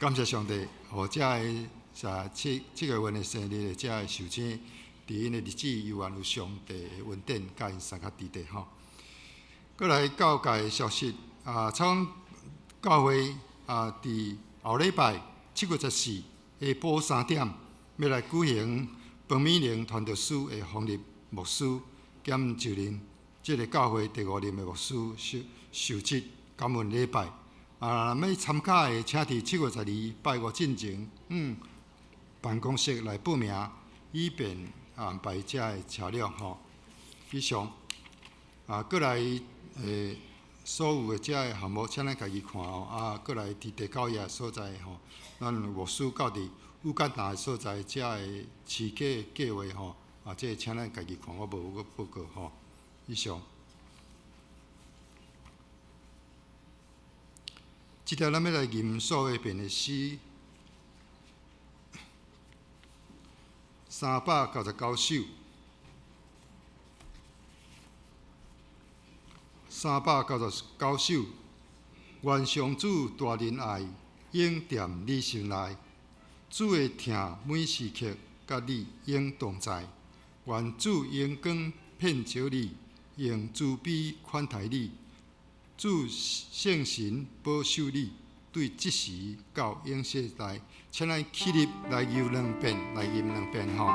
感谢上帝，予遮个啥七月份的生日的遮个寿星，伫𪜶的日子犹原有上帝的恩典，佮𪜶相佮伫咧吼。阁来教界的消息啊，草岗教会啊，伫后礼拜7月14下晡3点，欲来举行彭美玲传道师的封立牧师兼就任这个教会第五任的牧师受职感恩礼拜。啊，欲参加的，请伫7月12拜五进前，办公室来报名，以便安排遮个车辆吼。以上，啊，阁来所有的遮个项目，请咱家己看哦。啊，阁来伫第九页所在吼，咱牧师到伫乌干达的所在遮个饲鸡计划吼，啊，这个请咱家己看，我无阁报告吼。以上。这条咱欲来吟数学变的诗，399首，399首，愿上主大仁爱永踮你心内，主的疼每时刻佮你永同在，愿主荣光遍照你，用慈悲款待你。主圣神保守你，对这时到永世代，请咱起立来吟两遍，来吟两遍吼。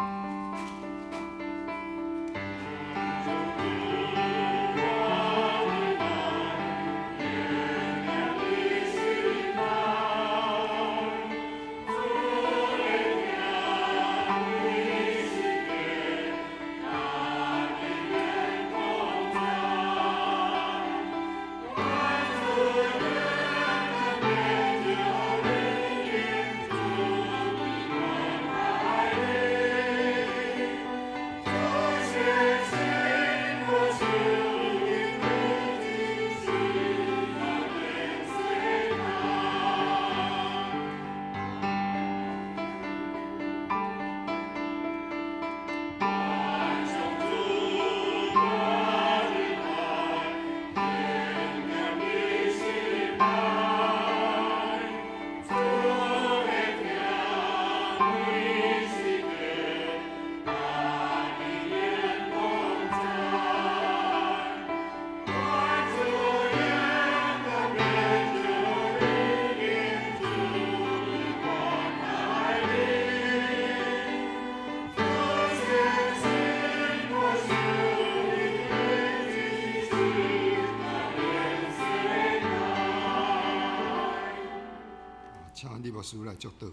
牧師來祝禱。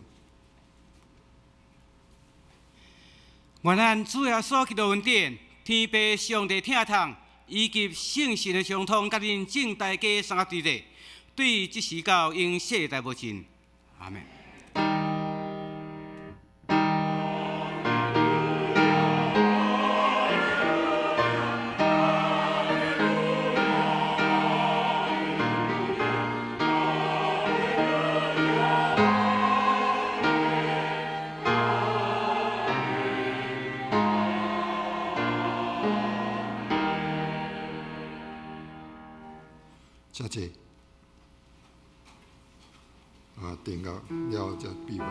願咱主耶穌基督恩典、天父上帝疼痛，以及聖神的相通，佮恁眾大家三合佇咧，對這時到永世代無盡。阿們。請坐。啊，定個了才閉會。